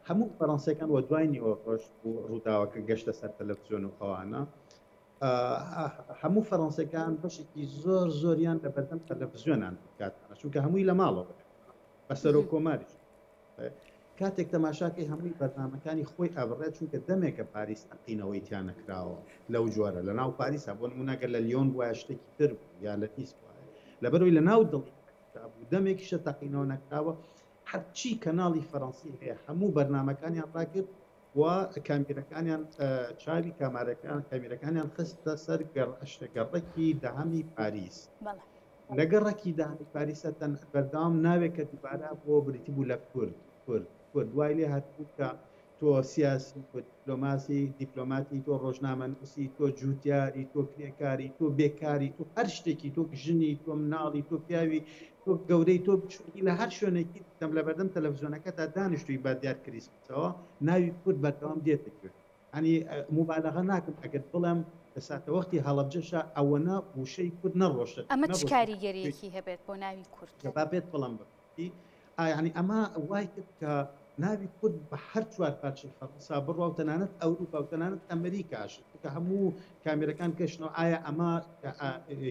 هەموو فەرەنسیەکان وە دوای نیوەڕۆژ بوو ڕووداوەکە گەشتە سەر تەلەفزیۆن و ئەوانە هەموو فەرەنسیەکان بەشێکی زۆر زۆریان لە بەردەم تەلەفزیۆنان کاتانە چونکە هەمووی لە ماڵەوە بە سەرۆک کۆماریش کاتێک تەماشاکەی هەمووی بەرنامەکانی خۆی ئەبڕێت چونکە دەمێکە پاریس تەقینەوەی تیا نەکراوە لەو جۆرە لە ناو پاریسا بۆ نمونە گەر لە لیۆن بوایە شتێکی تر بوو یا لە نیس بوایە لەبەرەوەی لە ناو دڵی بوو دەمێکیشە تەقینەوە نەکراوە هەرچی کەناڵی فەرەنسی هەیە هەموو بەرنامەکانیان ڕاگرت و کامیرەکانیان چاوی کامارەکان کامیرەکانیان خستە سەر گەڕەکی دەهەمی پاریس. لە گەڕەکی دەهەمی پاریسە تەن بەردەوام ناوێک کە دووبارە بۆ بریتی بوو لە کورد کورد کورد وای لێ هاتبوو کە تۆ سیاسی تۆ دیپلۆماسی دیپلۆماتی تۆ ڕۆژنامەنووسی تۆ جووتیاری تۆ کرێکاری تۆ بێکاری تۆ هەر شتێکی تۆ ژنی تۆ مناڵی تۆ پیاوی تۆ گەورەی تۆ بچووکی لە هەر شوێنێکی دەم لە بەردەم تەلەڤزیۆنەکەتا دانیشتووی بە دیار کریسمسەوە ناوی کورد بەردەوام دێتە گوێ یانی موبالەغە ناکەم ئەگەر بڵێم لە ساتەوەختی هەڵەبجەشا ئەوەنە وشەی کورد نەڕۆشتە ئەمە چ کاریگەریەکی هەبێت بۆ ناوی کورد؟ با پێت بڵێم بە کوردی یانی ئەمە وای کرد کە ناوی کورد بە هەر چوار پارچەی فەرەنسا بڕوا و تەنانەت ئەوروپا و تەنانەت ئەمریکاش کە هەموو کامێرەکان گەشتنەوە ئایا ئەمە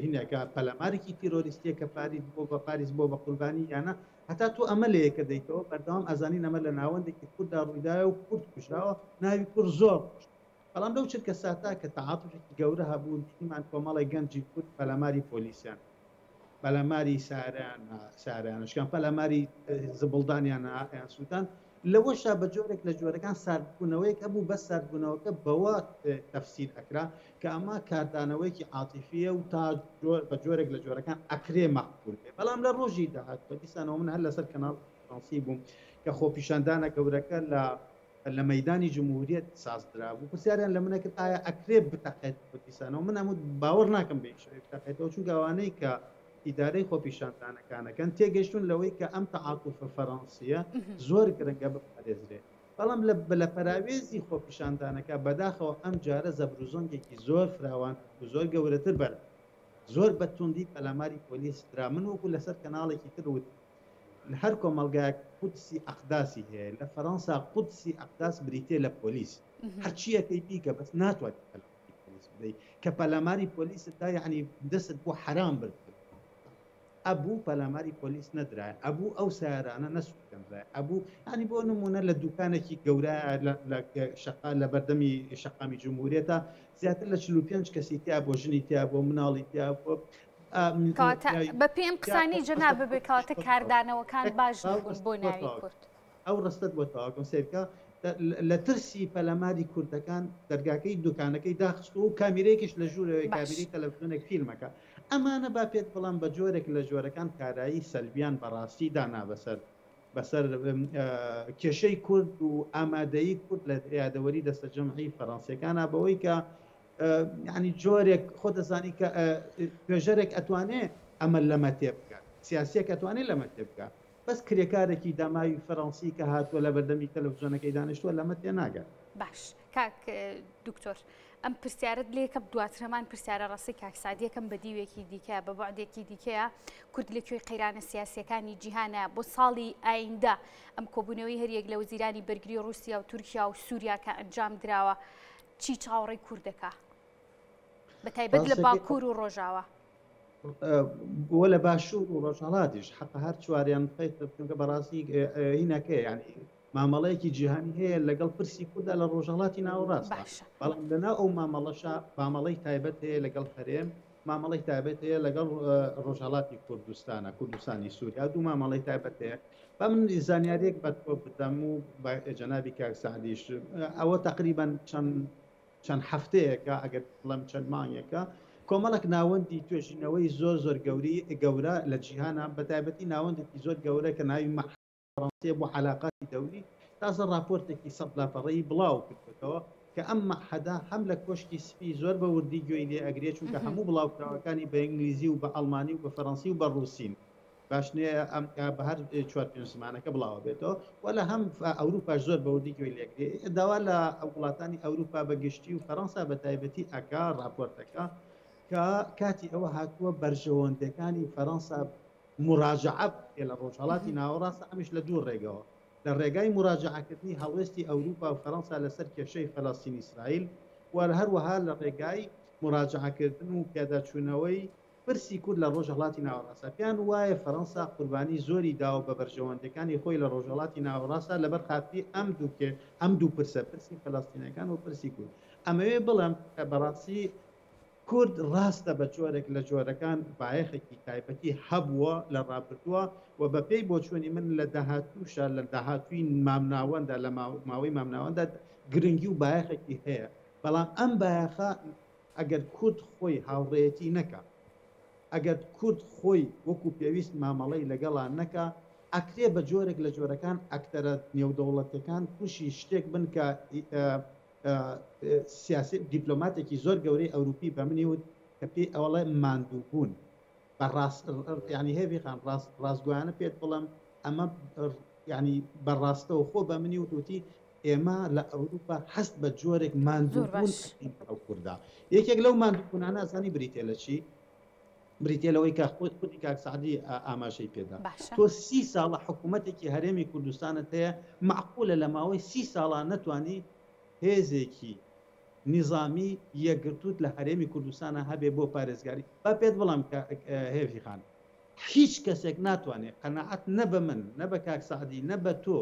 هینێکە پەلامارێکی تیرۆریستیە کە پاریس بۆ بە پاریس بۆ بە قوربانی یانە هەتا تۆ ئەمە لە یەکە دەیتەوە بەردەوام ئەزانین ئەمە لە ناوەندێکی کورددا ڕوویدایە و کورد کوژراوە ناوی کورد زۆر ڕۆشت بەڵام لەو چرکە ساتە کە تەعاتوفێکی گەورە هەبوو بینیمان کۆمەڵێک گەنجی کورد پەلاماری پۆلیسیان پەلاماری ساران سارانشکان پەلاماری زبڵدانیان یان سووتان لەوەشا بە جۆرێک لە جۆرەکان ساردبوونەوەیەک هەبوو بەس ساردبوونەوەکە بەوە تەفسیر ئەکرا کە ئەمە کاردانەوەیەکی عاتیفیە و تا بە جۆرێک لە جۆرەکان ئەکرێ مەقبول بێ بەڵام لە ڕۆژی داهاتووە دیسانەوە من هەر لەسەر کەناڵ فڕەنسی بووم کە خۆپیشاندانە گەورەکە لە لە مەیدانی جمهوریەت سازدرابوو پرسیاریان لە منە کرد ئایا ئەکرێ بتەقێتەوە دیسانەوە من ئەموت باوەڕ ناکەم بە هیچ شێوەیەک بتەقێتەوە چونکە ئەوانەی کە ئیدارەی خۆپیشاندانەکانەکەن تێگەشتون لەوەی کە ئەم تەعاتوفە فەرەنسیە زۆر گرنگە بپارێزرێ بەڵام لە لە پەراوێزی خۆپیشاندانەکە بەداخەوە ئەم جارە زەبروزەنگێکی زۆر فراوان و زۆر گەورەتر بەر زۆر بە توندی پەلاماری پۆلیس درا من وەکو لەسەر کەناڵێکی تر وتم لە هەر کۆمەڵگایەک قودسی ئەقداسی هەیە لە فەرەنسا قودسی ئەقداس بریتیە لە پۆلیس هەرچیەکەی بیکە بەس ناتوانیت پەلاماری پۆلیس بدەیت کە پەلاماری پۆلیست دا یعنی دەست بۆ حەرام برد ئەبوو پەلاماری پۆلیس نەدرایە ئەبوو ئەو سیارانە نەسووتێنرایە ئەبوو ینی بۆ نمونە لە دوکانێکی گەورە لە شەقا لە بەردەمی شەقامی جمهوریەتە زیاتر لە 45 کەسی تیا بۆ ژنی تیا بۆ مناڵی تیا بۆ کەواتە بە پێی ئەم قسانەی جەناب ببێ کەواتە کاردانەوەکان باش نەبوون بۆ ناوی کورد. ئەو ڕستەت بۆ تەواوکەم سەیرکە لە ترسی پەلاماری کوردەکان دەرگاکەی دوکانەکەی داخستووە و کامیرەیەکیش لە ژوورەوەی کامیرەی تەلەفزیۆنێک فیلمەکە ئەمانە با پێت بڵێم بە جۆرێک لە جۆرەکان کارایی سەلبیان بەڕاستی دانا بەسەر بەسەر کێشەی کورد و ئامادەیی کورد لە یادەوەری دەستەجەمعی فەرەنسیەکانە بەوەی کە یعنی جۆرێک خۆ دەزانی کە توێژەرێک ئەتوانێ ئەمە لەمە تێبگات سیاسیەک ئەتوانێت لەمە تێبگات بەس کرێکارێکی داماوی فەرەنسی کە هاتووە لە بەردەمی تەلەفزیۆنەکەی دانیشتووە لەمە تێناگات. باش کاک دکتۆر ئەم پرسیارت لێکەم دواتر هەمان پرسیارە ڕاستی کاک سادیەکەم بە دیوێکی دیکە بە بەعدێکی دیکەیە کورد لە کوێی قەیرانە سیاسیەکانی جیهانە بۆ ساڵی ئایندە ئەم کۆبوونەوەی هەریەک لە وەزیرانی بەرگری ڕوسیا و تورکیا و سووریا کە ئەنجام دراوە چی چاوەڕێی کورد دەکا بە تایبەت لە باکوور و ڕۆژاوا؟ بۆ لە باشوور و ڕۆژهەڵاتیش حەقە هەر چواریان بخەیت چونکە بەڕاستی هینەکەی ینی مامەڵەیەکی جیهانی هەیە لەگەڵ پرسی کورددا لە ڕۆژهەڵاتی ناوەڕاست بەڵام لەناو ئەو مامەڵەشە مامەڵەی تایبەت هەیە لەگەڵ هەرێم مامەڵەی تایبەت هەیە لەگەڵ ڕۆژهەڵاتی کوردستانە کوردستانی سووریا دوو مامەڵەی تایبەت هەیە با من زانیاریەک بە تۆ بدەم و جەنابی کاک سەعدیش ئەوە تقریبان چەند چەند هەفتەیەکە ئەگەر بڵێم چەند مانگێکە کۆمەڵک ناوەندی توێژینەوەی زۆر زۆر گەوری گەورە لە جیهانە بە تایبەتی ناوەندێکی زۆر گەورە کە ناوی فەڕەنسیە بۆ عەلاقاتی دەولی تازە ڕاپۆرتێکی سەد لاپەڕەیی بڵاو کردوەتەوە کە ئەم مەعهەدە هەم لە کۆشکی سپی زۆر بە وردی گوێی لێ ئەگرێ چونکە هەموو بڵاوکراوەکانی بە ئینگلیزی و بە ئەڵمانی و بە فەرەنسی و بە ڕووسین باش نیە ئەم بە هەر چوار پێنج زمانەکە بڵاوە بێتەوە و لە هەم ئەوروپاش زۆر بە وردی گوێی لێ ئەگرێ داوا لە وڵاتانی ئەوروپا بە گشتی و فەرەنسا بە تایبەتی ئەکا ڕاپۆرتەکە کە کاتی ئەوە هاتووە بەرژەوەندەکانی فەرەنسا موراجەعە بکرێت لە ڕۆژهەڵاتی ناوەڕاست ئەمیش لە دوو ڕێگەوە. لە ڕێگای موراجەعەکردنی هەڵوێستی ئەوروپا و فەرەنسا لەسەر کێشەی فەلەستین ئیسرائیل و هەروەها لە ڕێگای موراجەعەکردن و پیاداچوونەوەی پرسی کورد لە ڕۆژهەڵاتی ناوەڕاستدا. پێیان وایە فەرەنسا قوربانی زۆری داوە بە بەرژەوەندیەکانی خۆی لە ڕۆژهەڵاتی ناوەڕاستدا لەبەر خاتری ئەم دوو کێ ئەم دوو پرسە، پرسی فەلەستینەکان و پرسی کورد. ئەمەوێ بڵێم کە بەڕاستی کورد ڕاستە بە جۆرێک لە جۆرەکان بایەخێکی تایبەتی هەبووە لە ڕابردووە و بە پێی بۆچوونی من لە داهاتووشا لە داهاتووی مامناوەندا لە ماوەی مامناوەندا گرنگی و بایەخێکی هەیە بەڵام ئەم بایەخە ئەگەر کورد خۆی هاوڕێیەتی نەکا، ئەگەر کورد خۆی وەکو پێویست مامەڵەی لەگەڵا نەکا، ئەکرێ بە جۆرێک لە جۆرەکان ئەکتەرە نێودەوڵەتیەکان توشی شتێک بن کە سیاسی دیپلۆماتێکی زۆر گەورەی ئەوروپی بە منی وت کە پێی ئەڵێ ماندووبوون. بە ڕاست یانی هێڤی خان ڕاست ڕاستگۆیانە پێت بڵێم ئەمە یانی بە ڕاستەوخۆ بە منی وت وتی ئێمە لە ئەوروپا هەست بە جۆرێک ماندووبوون ئەکەین لەگەڵ کوردا. یەکێک لەو ماندووبوونانە ئەزانی بریتیە لە چی؟ بریتیە لەوەی کە خۆت خودی کاک سەعدی ئاماژەی پێدا. تۆ سی ساڵە حکوومەتێکی هەرێمی کوردستانت هەیە، مەعقولە لە ماوەی سی ساڵا نەتوانی هێزێکی نیزامی یەکگرتووت لە هەرێمی کوردستانا هەبێ بۆ پارێزگاری؟ با پێت بڵێم کە هێڤی خان هیچ کەسێک ناتوانێ قەناعەت نە بە من، نە بە کاک سەعدی، نە بە تۆ،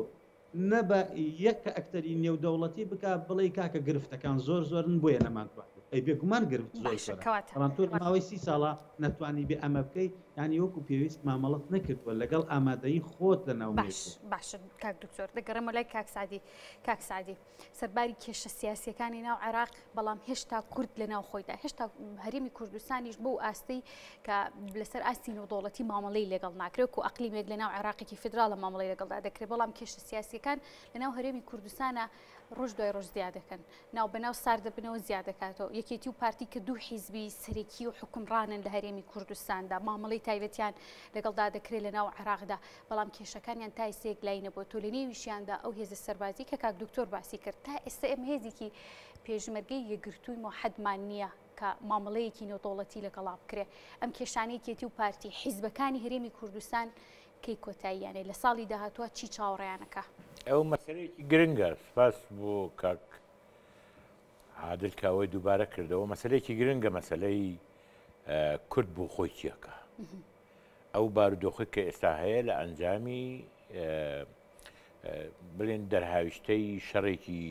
نە بە یەک ئەکتەری نێودەوڵەتی بکا بڵێی کاکە گرفتەکان زۆر زۆرن بۆیە نەمانتوانی. ئەی بێگومان گرفت زۆر باشە زۆرە کەواتە. بەڵام تۆ لە ماوەی سی ساڵا نەتوانی بێ ئەمە بکەی یانی وەکو پێویست مامەڵەت نەکردووە لەگەڵ ئامادەیی خۆت لە ناو باش مێژوو. باشە کاک دکتۆر دەگەڕێمەوە لای کاک سەعدی. کاک سەعدی سەرباری کێشە سیاسیەکانی ناو عێراق بەڵام هێشتا کورد لە ناو خۆیدا هێشتا هەرێمی کوردستانیش بەو ئاستەی کە لەسەر ئاستی نێودەوڵەتی مامەڵەی لەگەڵ ناکرێت و ئەقلیمێک لە ناو عێراقێکی فیدراڵە مامەڵەی لەگەڵدا دەکرێت بەڵام کێشە سیاسیەکان لە ناو هەرێمی کوردستانە ڕۆژ دوای ڕۆژ زیاد دەکەن ناو بەناو سارد دەبنەوە زیاد دەکاتەوە یەکێتی و پارتی کە دوو حیزبی سەرەکی و حکومڕانن لە هەرێمی کوردستاندا مامەڵەی تایبەتیان لەگەڵدا دەکرێت لە ناو عێراقدا بەڵام کێشەکانیان تا ئێستا یەکلایی نەبووە تۆ لە نێویشیاندا ئەو هێزە سەربازی کە کاک دکتۆر باسی کرد تا ئێستا ئێمە هێزێکی پێشمەرگەی یەکگرتووی موحەدمان نییە کە مامەڵەیەکی نێودەوڵەتی لەگەڵا بکرێ ئەم کێشانەی یەکێتی و پارتی حیزبەکانی هەرێمی کوردستان کەی کۆتاییانێ لە ساڵی داهاتووە چی چاوەڕێیانەکە؟ ئەو مەسەلەیەکی گرنگە سپاس بۆ کاک عادل کە ئەوەی دووبارە کردەوە مەسلەیەکی گرنگە مەسلەی کورد بۆ خۆی چیەکە ئەو بارودۆخی کە ئێستا هەیە لە ئەنجامی بڵێن دەرهاویشتەی شەڕێکی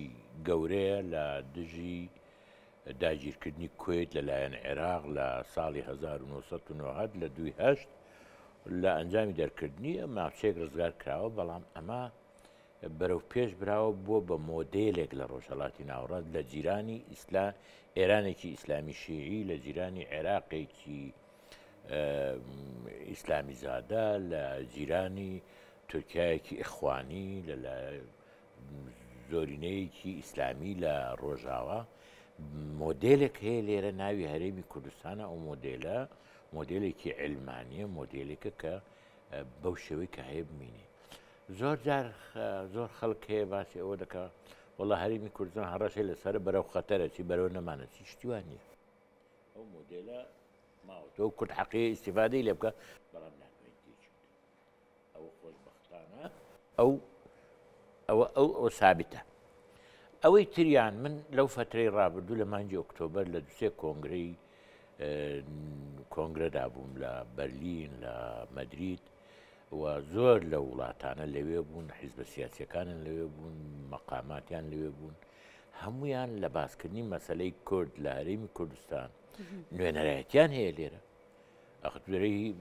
گەورەیە لە دژی داگیرکردنی کوێت لەلایەن عێراق لە ساڵی 1990 لە دوی هەشت لە ئەنجامی دەرکردنی ناوچەیەک ڕزگار کراوە بەڵام ئەمە بەرەو پێش براوە بووە بە مۆدێلێک لە ڕۆژهەڵاتی ناوەڕاست لە جیرانی ئیسلا ئێرانێکی ئیسلامی شیعی لە جیرانی عێراقێکی ئیسلامی زادە لە جیرانی تورکایەکی ئیخوانی لە زۆرینەیەکی ئیسلامی لە ڕۆژاوا مۆدێلێک هەیە لێرە ناوی هەرێمی کوردستانە ئەو مۆدێلە مۆدێلێکی علمانیە مۆدێلێکە کە بەو شێوەی کە هەیە بمینێ زۆر جار زۆر خەڵک هەیە باسی ئەوە دەکا وەڵا هەرێمی کوردستان هەڕەشەی لەسەر بەرەو خەتەرە چی بەرەو نەمانە چی شتیوان نییە ئەو مۆدێلە ماوەتەوە کورد حەقیە ئیسیفادەی لێ بکە بەڵام ناتوانێت تێکی ئەوە خۆشبەختانە ئەو ئەوە ئەو ئەو سابتە ئەوەی تریان من لەو فترەی ڕابردوو لە مانگی ئۆکتۆبەر لە دوسێ کۆنگرەی کۆنگرەدا بووم لە بەرلین لە مەدرید و زۆر لە وڵاتانە لەوێ بوون حیزبە سیاسیەکانن لەوێ بوون مەقاماتیان لەوێ بوون هەمویان لە باسکردنی مەسلەی کورد لە هەرێمی کوردستان نوێنەرایەتیان هەیە لێرە ئەخدرەی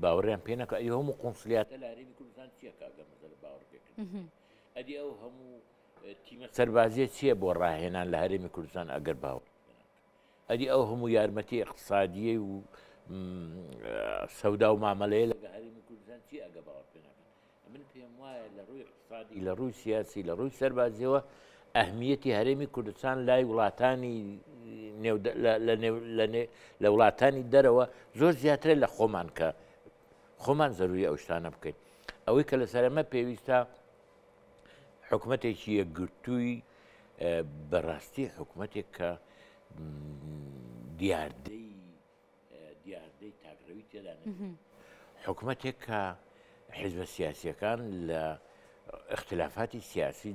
باوەڕیان پێ نەکە ئەی هەموو قونسلیاتە لە هەرێمی کوردستان چییە کاگە مەسەلە باوەڕ پێکردن ئەدی ئەو هەموو تیمە سەربازیە چییە بۆ ڕاهێنان لە هەرێمی کوردستان ئەگەر باوەڕ ئەدی ئەو هەموو یارمەتی ئیقتسادیەی و سەودا و مامەلەیە لەگە هەرێمی کوردستان چی ئەگە باوەڕ پێ ناکەن من پێم وایە لە ڕووی اقتصادی لە ڕووی سیاسی لە ڕووی سەربازیەوە ئەهمیەتی هەرێمی کوردستان لای وڵاتانی لە وڵاتانی دەرەوە زۆر زیاترە لە خۆمان کە خۆمان زەروری ئەو شتانە بکەین ئەوەی کە لەسەر ئەمە پێویستە حکومەتێکی یەکگرتووی بەڕاستی حکومەتێک کە دیاردەی دیاردەی تاکڕەوی تێدا نەبێت حکومەتێک کە حیزبە سیاسیەکان لە اختلافاتی سیاسی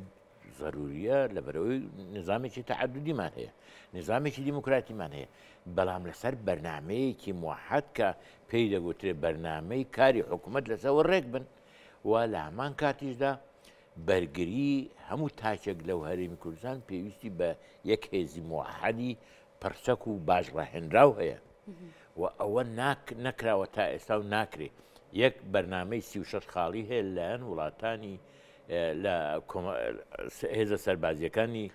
زەروریە لەبەرئەوەی نیزامێکی تەعەدودیمان هەیە، نیزامێکی دیموکراتیمان هەیە، بەڵام لەسەر بەرنامەیەکی موحەد کە پێی دەگوترێ بەرنامەی کاری حکوومەت لەسەوە ڕێک بن و لە هەمان کاتیشدا بەرگری هەموو تاکێک لەو هەرێمی کوردستان پێویستی بە یەک هێزی موحەدی پڕچەک و باش ڕاهێنراو هەیە و ئەوە نەکراوە تا ئێستا و ناکرێ. یەک بەرنامەی 36 خاڵی هەیە لەلایەن وڵاتانی لە هێزە سەربازیەکانی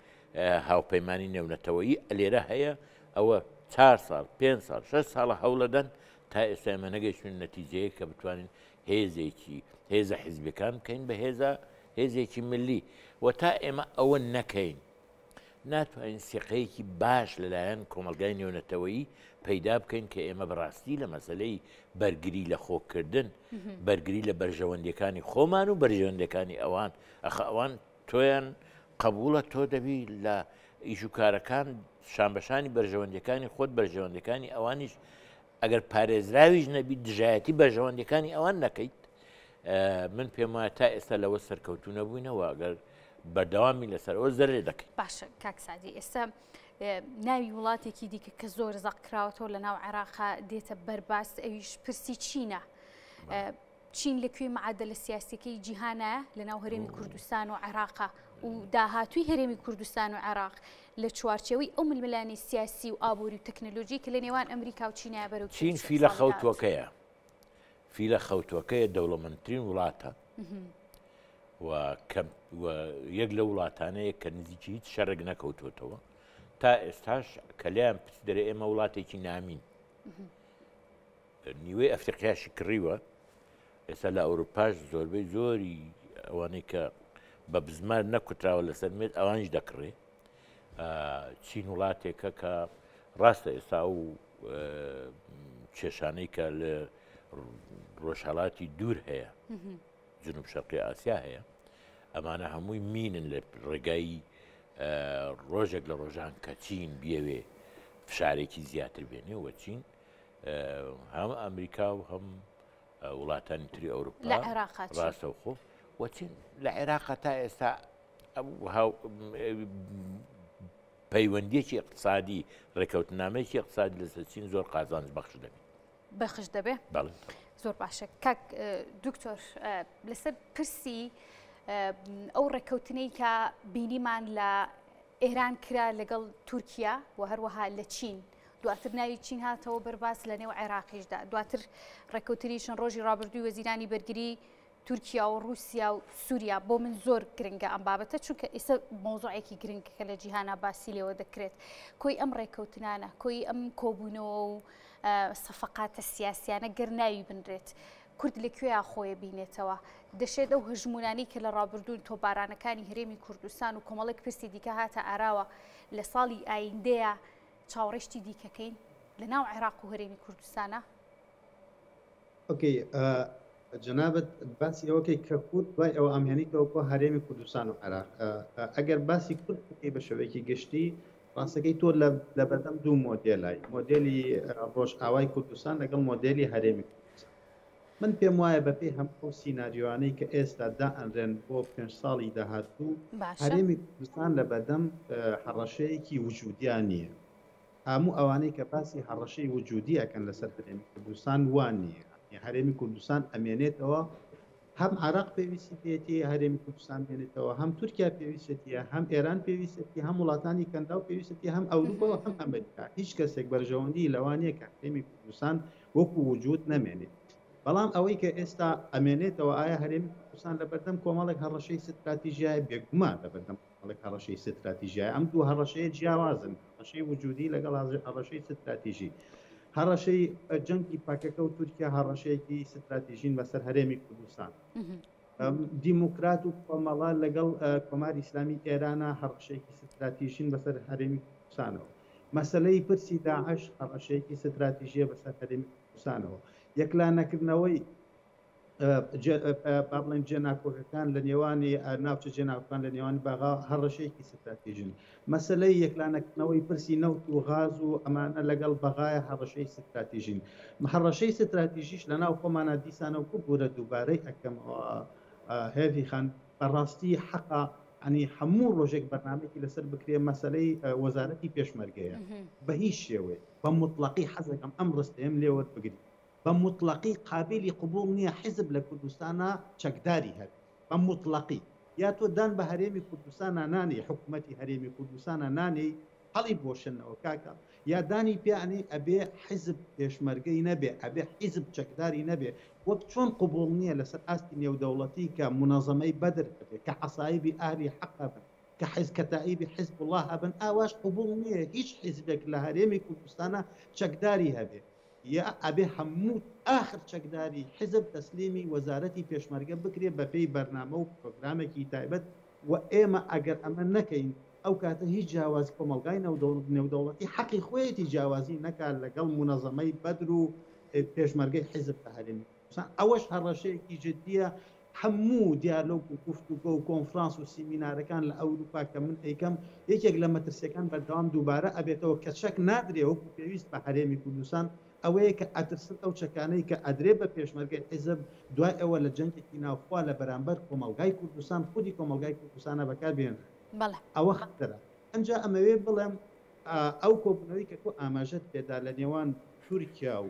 هاوپەیمانی نێونەتەوەیی لێرە هەیە ئەوە چار ساڵ پێ ساڵ شش ساڵە هەوڵەدەن تا ئێستا ئێمە نەگەیشتوین نەتیجەیە کە بتوانین هێزێکی هێزە حیزبەکان بکەین بە هێزە هێزێکی ملی و تا ئێمە ئەوە نەکەین ناتوانین سیقەیەکی باش لەلایەن کۆمەڵگای نێونەتەوەیی پەیدا بکەین کە ئێمە بەڕاستی لە مەسەلەی بەرگری لە خۆکردن، بەرگری لە بەرژەوەندیەکانی خۆمان و بەرژەوەندیەکانی ئەوان، ئەخە ئەوان تۆیان قەبوڵە تۆ دەبی لە ئیش و کارەکان شانبەشانی بەرژەوەندیەکانی خۆت بەرژەوەندیەکانی ئەوانیش ئەگەر پارێزراویش نەبی دژایەتی بەرژەوەندیەکانی ئەوان نەکەیت من پێم وایە تا ئێستا لەوە سەرکەوتوو نەبووینەوە ئەگەر بەردەوامی لەسەر ئەوە زەرێ دەکەین. باشە کاک سادی ئێستا ناوی وڵاتێکی دیکە کە زۆر زەق کراوەتەوە لە ناو عێراقا دێتە بەرباس ئەویش پرسی چینە. چین لە کوێی معادلە سیاسیەکەی جیهانە لە ناو هەرێمی کوردستان و عێراقا و داهاتووی هەرێمی کوردستان و عێراق لە چوارچێوەی ئەو ململانێ سیاسی و ئابووری و تەکنەلۆژی کە لە نێوان ئەمریکا و چینایە بەرەو چین فیلە خەوتووەکەیە فیلە خەوتووەکەیە دەوڵەمەندترین وڵاتە و کەم یەک لە وڵاتانەیە کە نزیکی هیچ شەڕێک نەکەوتوتەوە تا ئێستاش کە لێیان پرسی دەرێ ئێمە وڵاتێکی نامین نیوەی ئەفریقیاشی کڕیوە، ئێستا لە ئەوروپاش زۆربەی زۆری ئەوانەی کە بە بزمار نەکوتراوە لەسەر مێز ئەوانیش دەکڕێ. چین وڵاتێکە کە ڕاستە ئێستا ئەو کێشانەی کە لە ڕۆژهەڵاتی دوور هەیە جنوب شەرقی ئاسیا هەیە ئەمانە هەمووی مینن لە ڕێگای ڕۆژێک لە ڕۆژان کە چین بیەوێ فشارێکی زیاتر بێنێ وە چین هەم ئەمریکا و هەم وڵاتانی تری ئەوروپا لە عێراق ڕاستەوخۆ وەچین لە عێراق تا ئێستا پەیوەندیەکی اقتصادی ڕێکەوتنامەیەکی اقتصادی لەسەر چین زۆر قازانج بەخش دەبێت بەخش دەبێ زۆر باشە کاک دکتۆر لەسەر پرسی ئەو ڕێککەوتنەی کە بینیمان لە ئێران کرا لەگەڵ تورکیا و هەروەها لە چین دواتر ناوی چین هاتەوە بەرباس لە نێو عێراقیشدا دواتر ڕێککەوتنی چەند ڕۆژی ڕابردووی وەزیرانی بەرگری تورکیا و رووسیا و سووریا بۆ من زۆر گرنگە ئەم بابەتە چونکە ئێستا مۆزوعێکی گرنگ کە لە جیهانا باسی لێوە دەکرێت کۆی ئەم ڕێککەوتنانە کۆی ئەم کۆبوونەوە و سەفقاتە سیاسیانە گەر ناوی بنرێت کورد لە کوێیا خۆی بینێتەوە؟ دەشێت ئەو هەژموونانەی کە لە ڕابردوون تۆپبارانەکانی هەرێمی کوردستان و کۆمەڵێک پرسی دیکە هاتە ئاراوە لە ساڵی ئایندەیە چاوەڕێی شتی دیکەکەین لە ناو عێراق و هەرێمی کوردستانە؟ ئۆکەی جەنابت باسی ئەوەکەی کە کورد دوای ئەوە ئەمهێنیتەوە بۆ هەرێمی کوردستان و عێراق ئەگەر باسی کورد بکەی بە شێوەیەکی گشتی ڕاستەکەی تۆ لە بەردەم دوو مۆدێلای مۆدێلی ڕۆژئاوای کوردستان لەگەڵ مۆدێلی هەرێمی کوردستان من پێم وایە بەپێی هەموو ئەو سیناریۆانەی کە ئێستا دائەنرێن بۆ پێنج ساڵی داهاتوو هەرێمی کوردستان لە بەردەم هەڕەشەیەکی وجودیا نییە هەموو ئەوانەی کە باسی هەڕەشەی وجودی ئەکەن لەسەر هەرێمی کوردستان وا نییە هەرێمی کوردستان ئەمێنێتەوە هەم عێراق پێویستی پێیەتی هەرێمی کوردستان بێنێتەوە، هەم تورکیا پێویستیەتی، هەم ئێران پێویستیەتی، هەم وڵاتانی کەنداو پێویستیەتی، هەم ئەوروپا و هەم ئەمریکا. هیچ کەسێک بەرژەوەندیی لەوە نییە کە هەرێمی کوردستان وەکو وجود نەمێنێ. بەڵام ئەوەی کە ئێستا ئەمێنێتەوە، ئایا هەرێمی کوردستان لەبەردەم کۆمەڵێک هەڕەشەی ستراتیژیایە؟ بێگومان لەبەردەم کۆمەڵێک هەڕەشەی ستراتیژیایە. ئەم دوو هەڕەشەیە جیاوازن، هەڕەشەی وجودی لەگەڵ هەڕەشەی ستراتیژی. هەڕەشەی جەنگی پەکەکە و تورکیا هەڕەشەیەکی ستراتیژین بەسەر هەرێمی کوردستان. دیموکرات و کۆمەڵە لەگەڵ کۆماری ئیسلامی ئێرانە هەڕەشەیەکی ستراتیژین بەسەر هەرێمی کوردستانەوە. مەسەلەی پرسی داعش هەڕەشەیەکی ستراتیژیە بەسەر هەرێمی کوردستانەوە. یەکلا نەکردنەوەی با بڵێن جێناکۆکەکان لە نێوانی ناوچە جێناکۆکان لە نێوانی بەغا هەڕەشەیەکی ستراتیژن. مەسەلەی یەکلانەکردنەوەی پرسی نەوت و غاز و ئەمانە لەگەڵ بەغایە هەڕەشەی ستراتیژین. هەڕەشەی ستراتیژیش لە ناو خۆمانە دیسانەوە ببورە دووبارەی ئەکەمەوە هێڤی خان. بەڕاستی حەقە ینی هەموو ڕۆژێک بەرنامەیەکی لەسەر بکرێ مەسەلەی وەزارەتی پێشمەرگەیە بە هیچ شێوەیەک بە موتڵەقی حەزەکەم ئەم ڕستەیەم لێ وەربگری بە موتڵەقی قابیلی قبوڵ نییە حیزب لە کوردستانا چەکداری هەبێ بە موتڵەقی یا تۆ دان بە هەرێمی کوردستانا نانێی حکومەتی هەرێمی کوردستانا نانێی هەڵی بوەشێنەوە کاکە یا دانی پیا ئەنێی ئەبێ حیزب پێشمەرگەی نەبێ ئەبێ حیزب چەکداری نەبێ وەک چۆن قبوڵ نیە لەسەر ئاستی نێودەوڵەتی کە مونەزەمەی بەدر هەبێ کە عەسایبی ئەهلی حەق هەبن کە حیز کەتائیبی حیزبوڵا هەبن ئاواش قبوڵ نیە هیچ حیزبێک لە هەرێمی کوردستانا چەکداری هەبێ یا ئەبێ هەموو ئاخر چەکداری حیزب تەسلیمی وەزارەتی پێشمەرگە بکرێ بەپێی بەرنامە و پرۆگرامێکی تایبەت وە ئێمە ئەگەر ئەمە نەکەین ئەو کاتە هیچ جیاوازی کۆمەڵگای نێودەوڵەتی حەقی خۆیەتی جیاوازی نەکات لەگەڵ مونەزەمەی بەدر و پێشمەرگەی حیزب لە هەرێمی کوردستان. ئەوەش هەڕەشەیەکی جدییە. هەموو دیالۆگ و گفتوگۆ و کۆنفرانس و سیمینارەکان لە ئەوروپا کە من ئەیکەم یەکێک لە مەترسیەکان بەردەوام دووبارە ئەبێتەوە کە چەک نادرێ وەکو پێویست بە هەرێمی کوردستان ئەوەیە کە ئەترسن ئەو چەکانەی کە ئەدرێ بە پێشمەرگەی حیزب دوای ئەوە لە جەنگێکی ناوخوا لە بەرامبەر کۆمەڵگای کوردستان خودی کۆمەڵگای کوردستانە بەکار بهێنرێن. بەڵێ. ئەوە خەتەرە. ئەنجا ئەمەوێ بڵێم ئەو کۆبوونەوەی کە تۆ ئاماژەت پێدا لە نێوان تورکیا و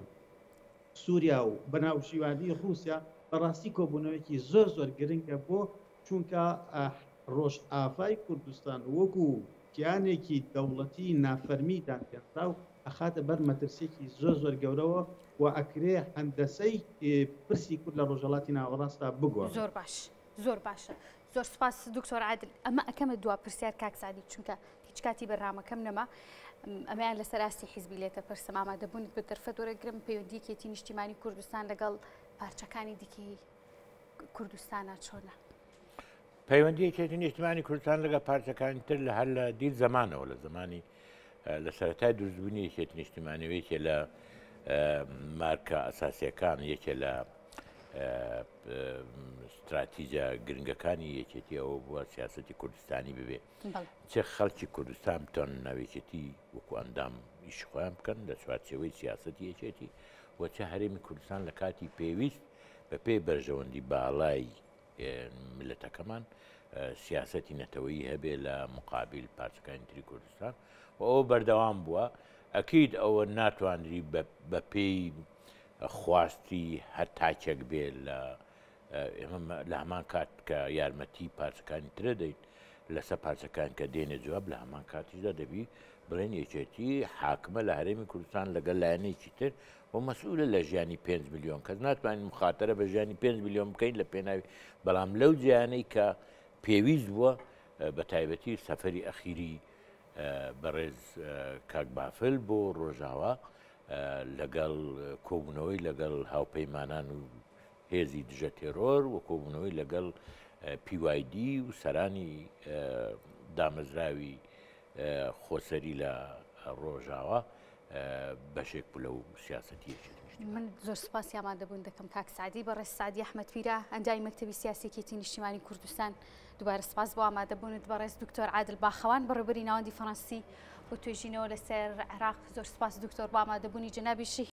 سوریا و بە ناوبژیوانی ڕووسیا بەڕاستی کۆبوونەوەیەکی زۆر زۆر گرنگە بۆ چونکە ڕۆژئاڤای کوردستان وەکو کیانێکی دەوڵەتی نافەرمی دانپێنراو ئەخاتە بەر مەترسیەکی زۆر زۆر گەورەوە و ئەکرێ هەندەسەی پرسی کورد لە ڕۆژهەڵاتی ناوەڕاستدا بگۆڕێت. زۆر باش زۆر باشە زۆر سپاس دکتۆر عادل ئەمە ئەکەمە دوا پرسیار کاک سعدی چونکە هیچ کاتی بەرنامەکەم نەما ئەمەیان لەسەر ئاستی حیزبی لێتە پرسم ئامادەبوونت بە دەرفەت وەرەگرم پەیوەندی یەکێتی نیشتیمانی کوردستان لەگەڵ پارچەکانی دیکەی کوردستانە چۆنە؟ پەیوەندی یەکێتی نیشتمانی کوردستان لەگەڵ پارچەکانی تر لە هەر لە دیر زەمانەوە لە زمانی لە سەرەتای دروستبوونی یەکێتی نیشتمانی و یەکێ لە مارکە ئەساسیەکان یەکێ لە استراتیجە گرنگەکانی یەکێتی ئەوە بووە سیاستی کوردستانی ببێ چ خەڵکی کوردستان بتوانن ناو یەکێتی وەکو ئەندام ئیش خۆیان بکەن لە چوارچێوەی سیاستی یەکێتی و چ هەرێمی کوردستان لە کاتی پێویست بە پێی بەرژەوەندی باڵای میللەتەکەمان سیاسەتی نەتەوەیی هەبێ لە مقابل پارچەکانی تری کوردستان و ئەوە بەردەوام بووە ئەکید ئەوە ناتوانری بە پێی خواستی هەر تاکێک بێ لە ئێمە لە هەمان کات کە یارمەتی پارچەکانی ترە دەین لەسەر پارچەکان کە دێنێ جواب لە هەمان کاتیشدا دەبی بڵێن یەکێتی حاکمە لە هەرێمی کوردستان لەگەڵ لایەنێکی تر و مەسئولە لە ژیانی 5 میلیۆن کەس ناتوانین مخاتەرە بە ژیانی 5 میلیۆن بکەین لە پێناوی بەڵام لەو جیانەی کە پێویست بووە بە تایبەتی سەفەری ئەخیری بەڕێز کاک بافل بۆ ڕۆژاوا لەگەڵ کۆبوونەوەی لەگەڵ هاوپەیمانان و هێزی دژە تێرۆر و کۆبوونەوەی لەگەڵ PYD و سەرانی دامەزراوی خۆسەری لە ڕۆژاوا بەشێک بوو لەو سیاسەتی یەکێتی نیشتیمانی. من زۆر سوپاسی ئامادەبوون دەکەم کاک سەعدی، بەڕێز سەعدی ئەحمەد پیرە ئەندامی مەکتەبی سیاسی یەکێتی نیشتیمانی کوردستان، دووبارە سپاس بۆ ئامادەبوونت بەڕێز دکتۆر عادل باخەوان بەڕێوبەری ناوەندی فەڕەنسی بۆ توێژینەوە لەسەر عێراق، زۆر سپاس دکتۆر بۆ ئامادەبوونی جەنابیشی.